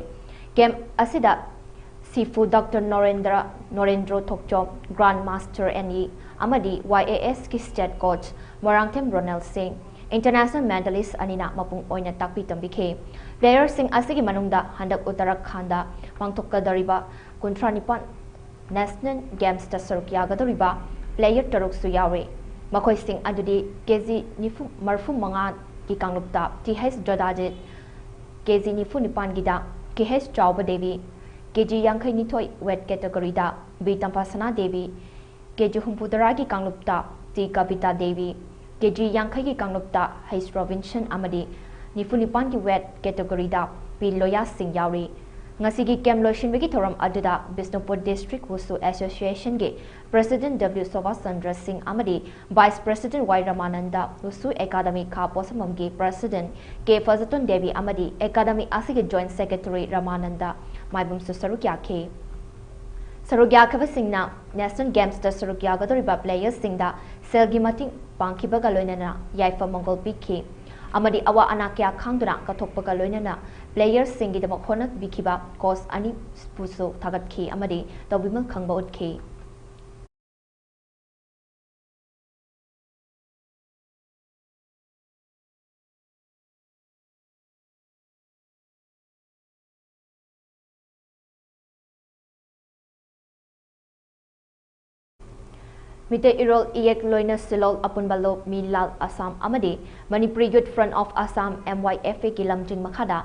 Camp ꯑꯁꯤꯗ ꯁꯤꯐꯨ Doctor ꯅꯣꯔꯦꯟꯗ꯭ꯔ, ꯅꯣꯔꯦꯟꯗ꯭ꯔꯣ ꯊꯣꯛꯆꯣꯝ, Grand Master ꯑꯦꯟ ꯏ, ꯑꯃꯗꯤ ꯋꯥꯏ ꯑꯦ ꯑꯦꯁꯀꯤ state coach ꯃꯣꯏꯔꯥꯡꯊꯦꯝ ꯔꯣꯅꯦꯜ ꯁꯤꯡ, international medalist ꯑꯅꯤꯅ ꯃꯄꯨꯡ ꯑꯣꯏꯅ ꯇꯥꯛꯄꯤ ꯇꯝꯕꯤꯈꯤ꯫ Playerꯁꯤꯡ ꯑꯁꯤꯒꯤ ꯃꯅꯨꯡꯗ ꯍꯟꯗꯛ ꯎꯠꯇꯔꯥꯈꯟꯗ ꯄꯥꯡꯊꯣꯛꯀꯗꯧꯔꯤꯕ ꯀꯨꯟꯊ꯭ꯔꯥ ꯅꯤꯄꯥꯟ National Gamesꯇ ꯁꯔꯨꯛ ꯌꯥꯒꯗꯧꯔꯤꯕ player ꯇꯔꯨꯛꯁꯨ ꯌꯥꯎꯔꯤ꯫ ꯃꯈꯣꯏꯁꯤꯡ ꯑꯗꯨꯗꯤ ꯀꯦ ꯖꯤ ꯅꯤꯐꯨ, ꯃꯔꯤꯐꯨ ꯃꯉꯥꯒꯤ ꯀꯥꯡꯂꯨꯞꯇ ꯇꯤ ꯍꯩꯆ ꯖꯣꯗꯥꯖꯤꯠ, ꯀꯦ ꯖꯤ ꯅꯤꯐꯨ ꯅꯤꯄꯥꯟꯒꯤꯗ ꯀꯦ ꯍꯩꯆ ꯆꯥꯎꯕ ꯗꯦꯕꯤ, ꯀꯦ ꯖꯤ ꯌꯥꯡꯈꯩ ꯅꯤꯊꯣꯏ weight categoryꯗ ꯕꯤ ꯇꯝꯐꯥꯁꯅꯥ ꯗꯦꯕꯤ, ꯀꯦ ꯖꯤ ꯍꯨꯝꯐꯨꯇꯔꯥꯒꯤ ꯀꯥꯡꯂꯨꯞꯇ ꯇꯤ ꯀꯕꯤꯇꯥ ꯗꯦꯕꯤ, ꯀꯦ ꯖꯤ ꯌꯥꯡꯈꯩꯒꯤ ꯀꯥꯡꯂꯨꯞꯇ ꯍꯩꯆ ꯔꯣꯕꯤꯟꯁꯟ ꯑꯃꯗꯤ ꯅꯤꯐꯨ ꯅꯤꯄꯥꯟꯒꯤ weight categoryꯗ ꯄꯤ ꯂꯣꯌꯥ ꯁꯤꯡ ꯌꯥꯎꯔꯤ꯫ ꯉꯁꯤꯒꯤ ꯀꯦꯝ ꯂꯣꯏꯁꯤꯟꯕꯒꯤ ꯊꯧꯔꯝ ꯑꯗꯨꯗ ꯕꯤꯁꯅꯨꯄꯨꯔ ꯗꯤꯁꯇ꯭ꯔꯤꯛ ꯋꯨꯁꯨ ꯑꯦꯁꯣꯁꯤꯌꯦꯁꯟꯒꯤ ꯄ꯭ꯔꯦꯁꯤꯗꯦꯟꯠ ꯗꯕ꯭ꯂꯤꯎ ꯁꯣꯚꯥꯁ ꯆꯟꯗ꯭ꯔ ꯁꯤꯡ ꯑꯃꯗꯤ vice president Y Ramananda, wushu academy ꯈꯥ ꯄꯣꯠꯁꯪꯕꯝꯒꯤ ꯄ꯭ꯔꯦꯁꯤꯗꯦꯟꯠ ꯀꯦ ꯐꯖꯇꯣꯟ ꯗꯦꯕꯤ ꯑꯃꯗꯤ ꯑꯦꯀꯥꯗꯃꯤ ꯑꯁꯤꯒꯤ ꯖꯣꯏꯟꯠ ꯁꯦꯀ꯭ꯔꯦꯇꯔꯤ ꯔꯃꯥꯅꯟꯗ ꯃꯥꯏꯕꯝꯁꯨ ꯁꯔꯨꯛ ꯌꯥꯈꯤ꯫ ꯁꯔꯨꯛ ꯌꯥꯈꯤꯕꯁꯤꯡꯅ ꯅꯦꯁꯅꯦꯜ ꯒꯦꯝꯁꯇ ꯁꯔꯨꯛ ꯌꯥꯒꯗꯧꯔꯤꯕ ꯄ꯭ꯂꯦꯌꯔꯁꯤꯡꯗ ꯁꯦꯜꯒꯤ ꯃꯇꯦꯡ ꯄꯥꯡꯈꯤꯕꯒ ꯂꯣꯏꯅꯅ ꯌꯥꯏꯐ ꯃꯪꯒꯣꯜ ꯄꯤꯈꯤ ꯑꯃꯗꯤ ꯑꯋꯥ ꯑꯅꯥ ꯀꯌꯥ ꯈꯥꯡꯗꯨꯅ ꯀꯠꯊꯣꯛꯄꯒ ꯂꯣꯏꯅꯅ ꯄ꯭ꯂꯦꯌꯔꯁꯤꯡꯒꯤꯗꯃꯛ ꯍꯣꯠꯅꯕꯤꯈꯤꯕ ꯀꯣꯆ ꯑꯅꯤꯕꯨꯁꯨ ꯊꯥꯒꯠꯈꯤ ꯑꯃꯗꯤ ꯇꯧꯕꯤꯃꯜ ꯈꯪꯕ ꯎꯠꯈꯤ꯫ ꯃꯤꯇꯩ ꯏꯔꯣꯜ ꯏꯌꯦꯛ ꯂꯣꯏꯅ ꯁꯤꯂꯣꯜ ꯑꯄꯨꯟꯕ ꯂꯣꯞ ꯃꯤꯂꯥꯜ ꯑꯁꯥꯝ ꯑꯃꯗꯤ Manipuri youth front of Assam, M Y F ꯑꯦꯒꯤ ꯂꯝꯖꯤꯡ ꯃꯈꯥꯗ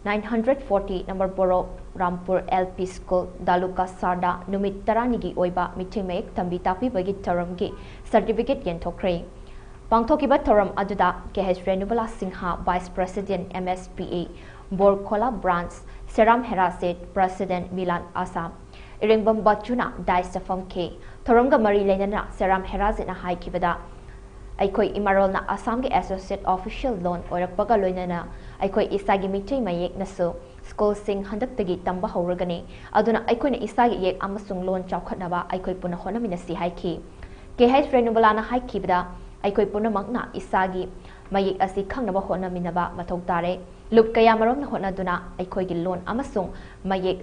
nine hundred forty number ꯕꯣꯔꯣ ꯔꯥꯝꯄꯨꯔ ꯑꯦꯜ ꯄꯤ ꯁ꯭ꯀꯨꯜ, ꯗꯥꯂꯨꯀꯥ ꯁꯥꯔꯗ ꯅꯨꯃꯤꯠ ꯇꯔꯥꯅꯤꯒꯤ ꯑꯣꯏꯕ ꯃꯤꯇꯩ ꯃꯌꯦꯛ ꯇꯝꯕꯤ ꯇꯥꯛꯄꯤꯕꯒꯤ ꯊꯧꯔꯝꯒꯤ ꯁꯔꯇꯤꯐꯤꯀꯦꯠ ꯌꯦꯟꯊꯣꯛꯈ꯭ꯔꯦ꯫ ꯄꯥꯡꯊꯣꯛꯈꯤꯕ ꯊꯧꯔꯝ ꯑꯗꯨꯗ K H Renubala Singha, vice president M S P A Borkhola branch, Seram Herajit, president Milan Assam, ꯏꯔꯦꯡꯕꯝ ꯕꯆꯨꯅ ꯗꯥꯏꯁꯇ ꯐꯝꯈꯤ꯫ ꯊꯧꯔꯝꯒ ꯃꯔꯤ ꯂꯩꯅꯅ ꯁꯦꯔꯥꯝ ꯍꯦꯔꯥꯖꯤꯠꯅ ꯍꯥꯏꯈꯤꯕꯗ, ꯑꯩꯈꯣꯏ ꯏꯃꯥꯔꯣꯜꯅ ꯑꯁꯥꯝꯒꯤ ꯑꯦꯁꯣꯁꯤꯌꯦꯠ ꯑꯣꯐꯤꯁꯤꯌꯦꯜ ꯂꯣꯟ ꯑꯣꯏꯔꯛꯄꯒ ꯂꯣꯏꯅꯅ ꯑꯩꯈꯣꯏ ꯏꯁꯥꯒꯤ ꯃꯤꯇꯩ ꯃꯌꯦꯛꯅꯁꯨ ꯁ꯭ꯀꯨꯜꯁꯤꯡ ꯍꯟꯗꯛꯇꯒꯤ ꯇꯝꯕ ꯍꯧꯔꯒꯅꯤ꯫ ꯑꯗꯨꯅ ꯑꯩꯈꯣꯏꯅ ꯏꯁꯥꯒꯤ ꯏꯌꯦꯛ ꯑꯃꯁꯨꯡ ꯂꯣꯟ ꯆꯥꯎꯈꯠꯅꯕ ꯑꯩꯈꯣꯏ ꯄꯨꯟꯅ ꯍꯣꯠꯅꯃꯤꯟꯅꯁꯤ ꯍꯥꯏꯈꯤ꯫ ꯀꯦ ꯍꯩꯆ ꯔꯦꯅꯨꯕꯂꯥꯅ ꯍꯥꯏꯈꯤꯕꯗ, ꯑꯩꯈꯣꯏ ꯄꯨꯝꯅꯃꯛꯅ ꯏꯁꯥꯒꯤ ꯃꯌꯦꯛ ꯑꯁꯤ ꯈꯪꯅꯕ ꯍꯣꯠꯅꯃꯤꯟꯅꯕ ꯃꯊꯧ ꯇꯥꯔꯦ꯫ ꯂꯨꯞ ꯀꯌꯥꯃꯔꯣꯝꯅ ꯍꯣꯠꯅꯗꯨꯅ ꯑꯩꯈꯣꯏꯒꯤ ꯂꯣꯟ ꯑꯃꯁꯨꯡ ꯃꯌꯦꯛ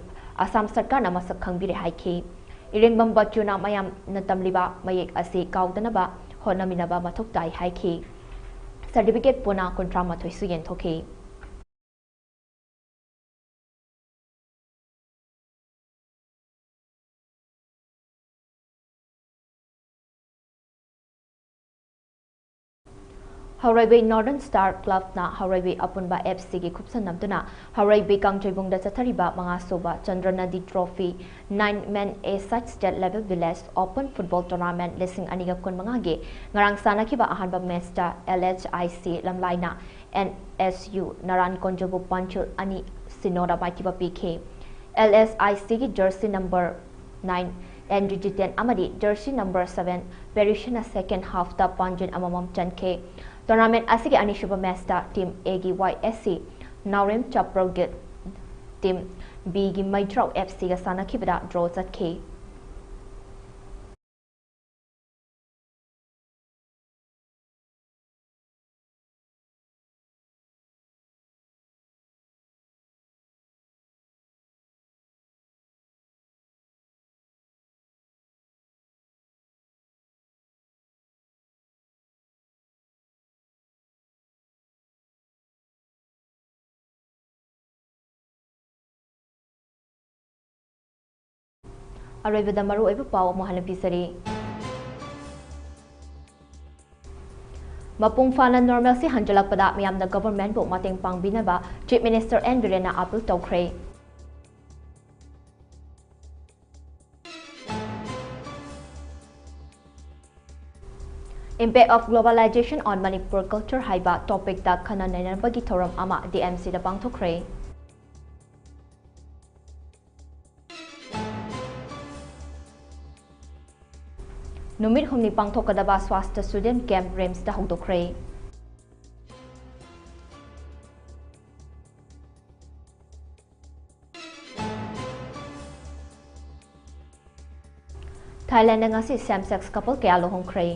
ꯑꯁꯥꯝ ꯁꯔꯀꯥꯔꯅ ꯃꯁꯛ ꯈꯪꯕꯤꯔꯦ ꯍꯥꯏꯈꯤ꯫ ꯏꯔꯦꯡꯕꯝ ꯕꯆꯨꯅ ꯃꯌꯥꯝꯅ ꯇꯝꯂꯤꯕ ꯃꯌꯦꯛ ꯑꯁꯤ ꯀꯥꯎꯗꯅꯕ ꯍꯣꯠꯅꯃꯤꯟꯅꯕ ꯃꯊꯧ ꯇꯥꯏ ꯍꯥꯏꯈꯤ꯫ ꯁꯔꯇꯤꯐꯤꯀꯦꯠ ꯄꯨꯟꯅ ꯀꯨꯟꯊ꯭ꯔꯥ ꯃꯥꯊꯣꯏꯁꯨ ꯌꯦꯟꯊꯣꯛꯈꯤ꯫ ꯍꯧꯔꯩꯕꯩ ꯅꯣꯔꯗꯔꯟ ꯁ꯭ꯇꯥꯔ ꯀ꯭ꯂꯕꯅ ꯍꯧꯔꯩꯕꯩ ꯑꯄꯨꯟꯕ ꯑꯦꯐ ꯁꯤꯒꯤ ꯈꯨꯠꯁꯝꯅꯗꯨꯅ ꯍꯧꯔꯩꯕꯩ ꯀꯥꯡꯖꯩꯕꯨꯡꯗ ꯆꯠꯊꯔꯤꯕ ꯃꯉꯥꯁꯨꯕ ꯆꯟꯗ꯭ꯔ ꯅꯗꯤ trophy nine man a side state level village open football tournament ꯂꯤꯁꯤꯡ ꯑꯅꯤꯒ ꯀꯨꯟꯃꯉꯥꯒꯤ ꯉꯔꯥꯡ ꯁꯥꯟꯅꯈꯤꯕ ꯑꯍꯥꯟꯕ ꯃꯦꯆꯇ L H I C ꯂꯝꯂꯥꯏꯅ and S U ꯅꯥꯔꯥꯟ ꯀꯣꯟꯖꯣꯕꯨ ꯄꯥꯟꯆꯨꯜ ꯑꯅꯤ ꯁꯤꯅꯣꯗ ꯃꯥꯏꯊꯤꯕ ꯄꯤꯈꯤ꯫ ꯑꯦꯜ ꯑꯦꯁ ꯑꯥꯏ ꯁꯤꯒꯤ ꯖꯔꯁꯤ ꯅꯝꯕꯔ ꯅꯥꯏꯟ ꯑꯦꯟꯗ꯭ꯔꯤ ꯖꯤꯇꯦꯟ ꯑꯃꯗꯤ ꯖꯔꯁꯤ ꯅꯝꯕꯔ ꯁꯚꯦꯟ ꯄꯦꯔꯤꯁꯅ ꯁꯦꯀꯦꯟ ꯍꯥꯐꯇ ꯄꯥꯟꯖꯤꯟ ꯑꯃꯃꯝ ꯆꯟꯈꯤ꯫ ꯇꯣꯔꯅꯥꯃꯦꯟ ꯑꯁꯤꯒꯤ ꯑꯅꯤꯁꯨꯕ ꯃꯦꯆꯇ ꯇꯤꯝ ꯑꯦꯒꯤ ꯋꯥꯏ ꯑꯦꯁ ꯁꯤ ꯅꯥꯎꯔꯦꯝ ꯆꯥꯄ꯭ꯔꯣꯜ ꯒꯤꯜ ꯇꯤꯝ ꯕꯤꯒꯤ ꯃꯩꯗ꯭ꯔꯥꯎ ꯑꯦꯐ ꯁꯤꯒ ꯁꯥꯟꯅꯈꯤꯕꯗ ꯗ꯭ꯔꯣ ꯆꯠꯈꯤ꯫ ꯑꯔꯣꯏꯕꯗ ꯃꯔꯨꯑꯣꯏꯕ ꯄꯥꯎ ꯑꯃꯨꯛ ꯍꯟꯅ ꯄꯤꯖꯔꯤ꯫ ꯃꯄꯨꯡ ꯐꯥꯅ normalcy ꯍꯟꯖꯤꯜꯂꯛꯄꯗ ꯃꯤꯌꯥꯝꯅ governmentꯕꯨ ꯃꯇꯦꯡ ꯄꯥꯡꯕꯤꯅꯕ Chief Minister ꯑꯦꯟ ꯕꯤꯔꯦꯟꯅ appeal ꯇꯧꯈ꯭ꯔꯦ꯫ Impact of Globalization on Manipur Culture ꯍꯥꯏꯕ topicꯇ ꯈꯟꯅ ꯅꯩꯅꯕꯒꯤ ꯊꯧꯔꯝ ꯑꯃ ꯗꯤ ꯑꯦꯝ ꯁꯤꯗ ꯄꯥꯡꯊꯣꯛꯈ꯭ꯔꯦ꯫ ꯅꯨꯃꯤꯠ ꯍꯨꯝꯅꯤ ꯄꯥꯡꯊꯣꯛꯀꯗꯕ Swasthya Student Camp ꯔꯤꯝꯁꯇ ꯍꯧꯗꯣꯛꯈ꯭ꯔꯦ꯫ ꯊꯥꯏꯂꯦꯟꯗ ꯉꯁꯤ same sex couple ꯀꯌꯥ ꯂꯨꯍꯣꯡꯈ꯭ꯔꯦ꯫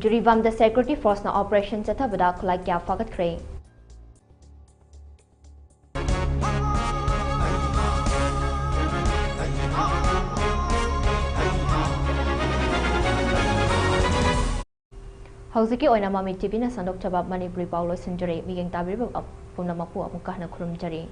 ꯖꯤꯔꯤꯕꯥꯝꯗ security forceꯅ operation ꯆꯠꯊꯕꯗ ꯈꯨꯠꯂꯥꯏ ꯀꯌꯥ ꯐꯥꯒꯠꯈ꯭ꯔꯦ꯫ ꯍꯧꯖꯤꯛꯀꯤ ꯑꯣꯏꯅ ꯃꯃꯤ ꯇꯤꯚꯤꯅ ꯁꯟꯗꯣꯛꯆꯕ ꯃꯅꯤꯄꯨꯔꯤ ꯄꯥꯎ ꯂꯣꯏꯁꯤꯟꯖꯔꯦ꯫ ꯃꯤꯠꯌꯦꯡ ꯇꯥꯕꯤꯔꯤꯕ ꯄꯨꯝꯅꯃꯛꯄꯨ ꯑꯃꯨꯛꯀ ꯍꯟꯅ ꯈꯨꯔꯨꯝꯖꯔꯤ꯫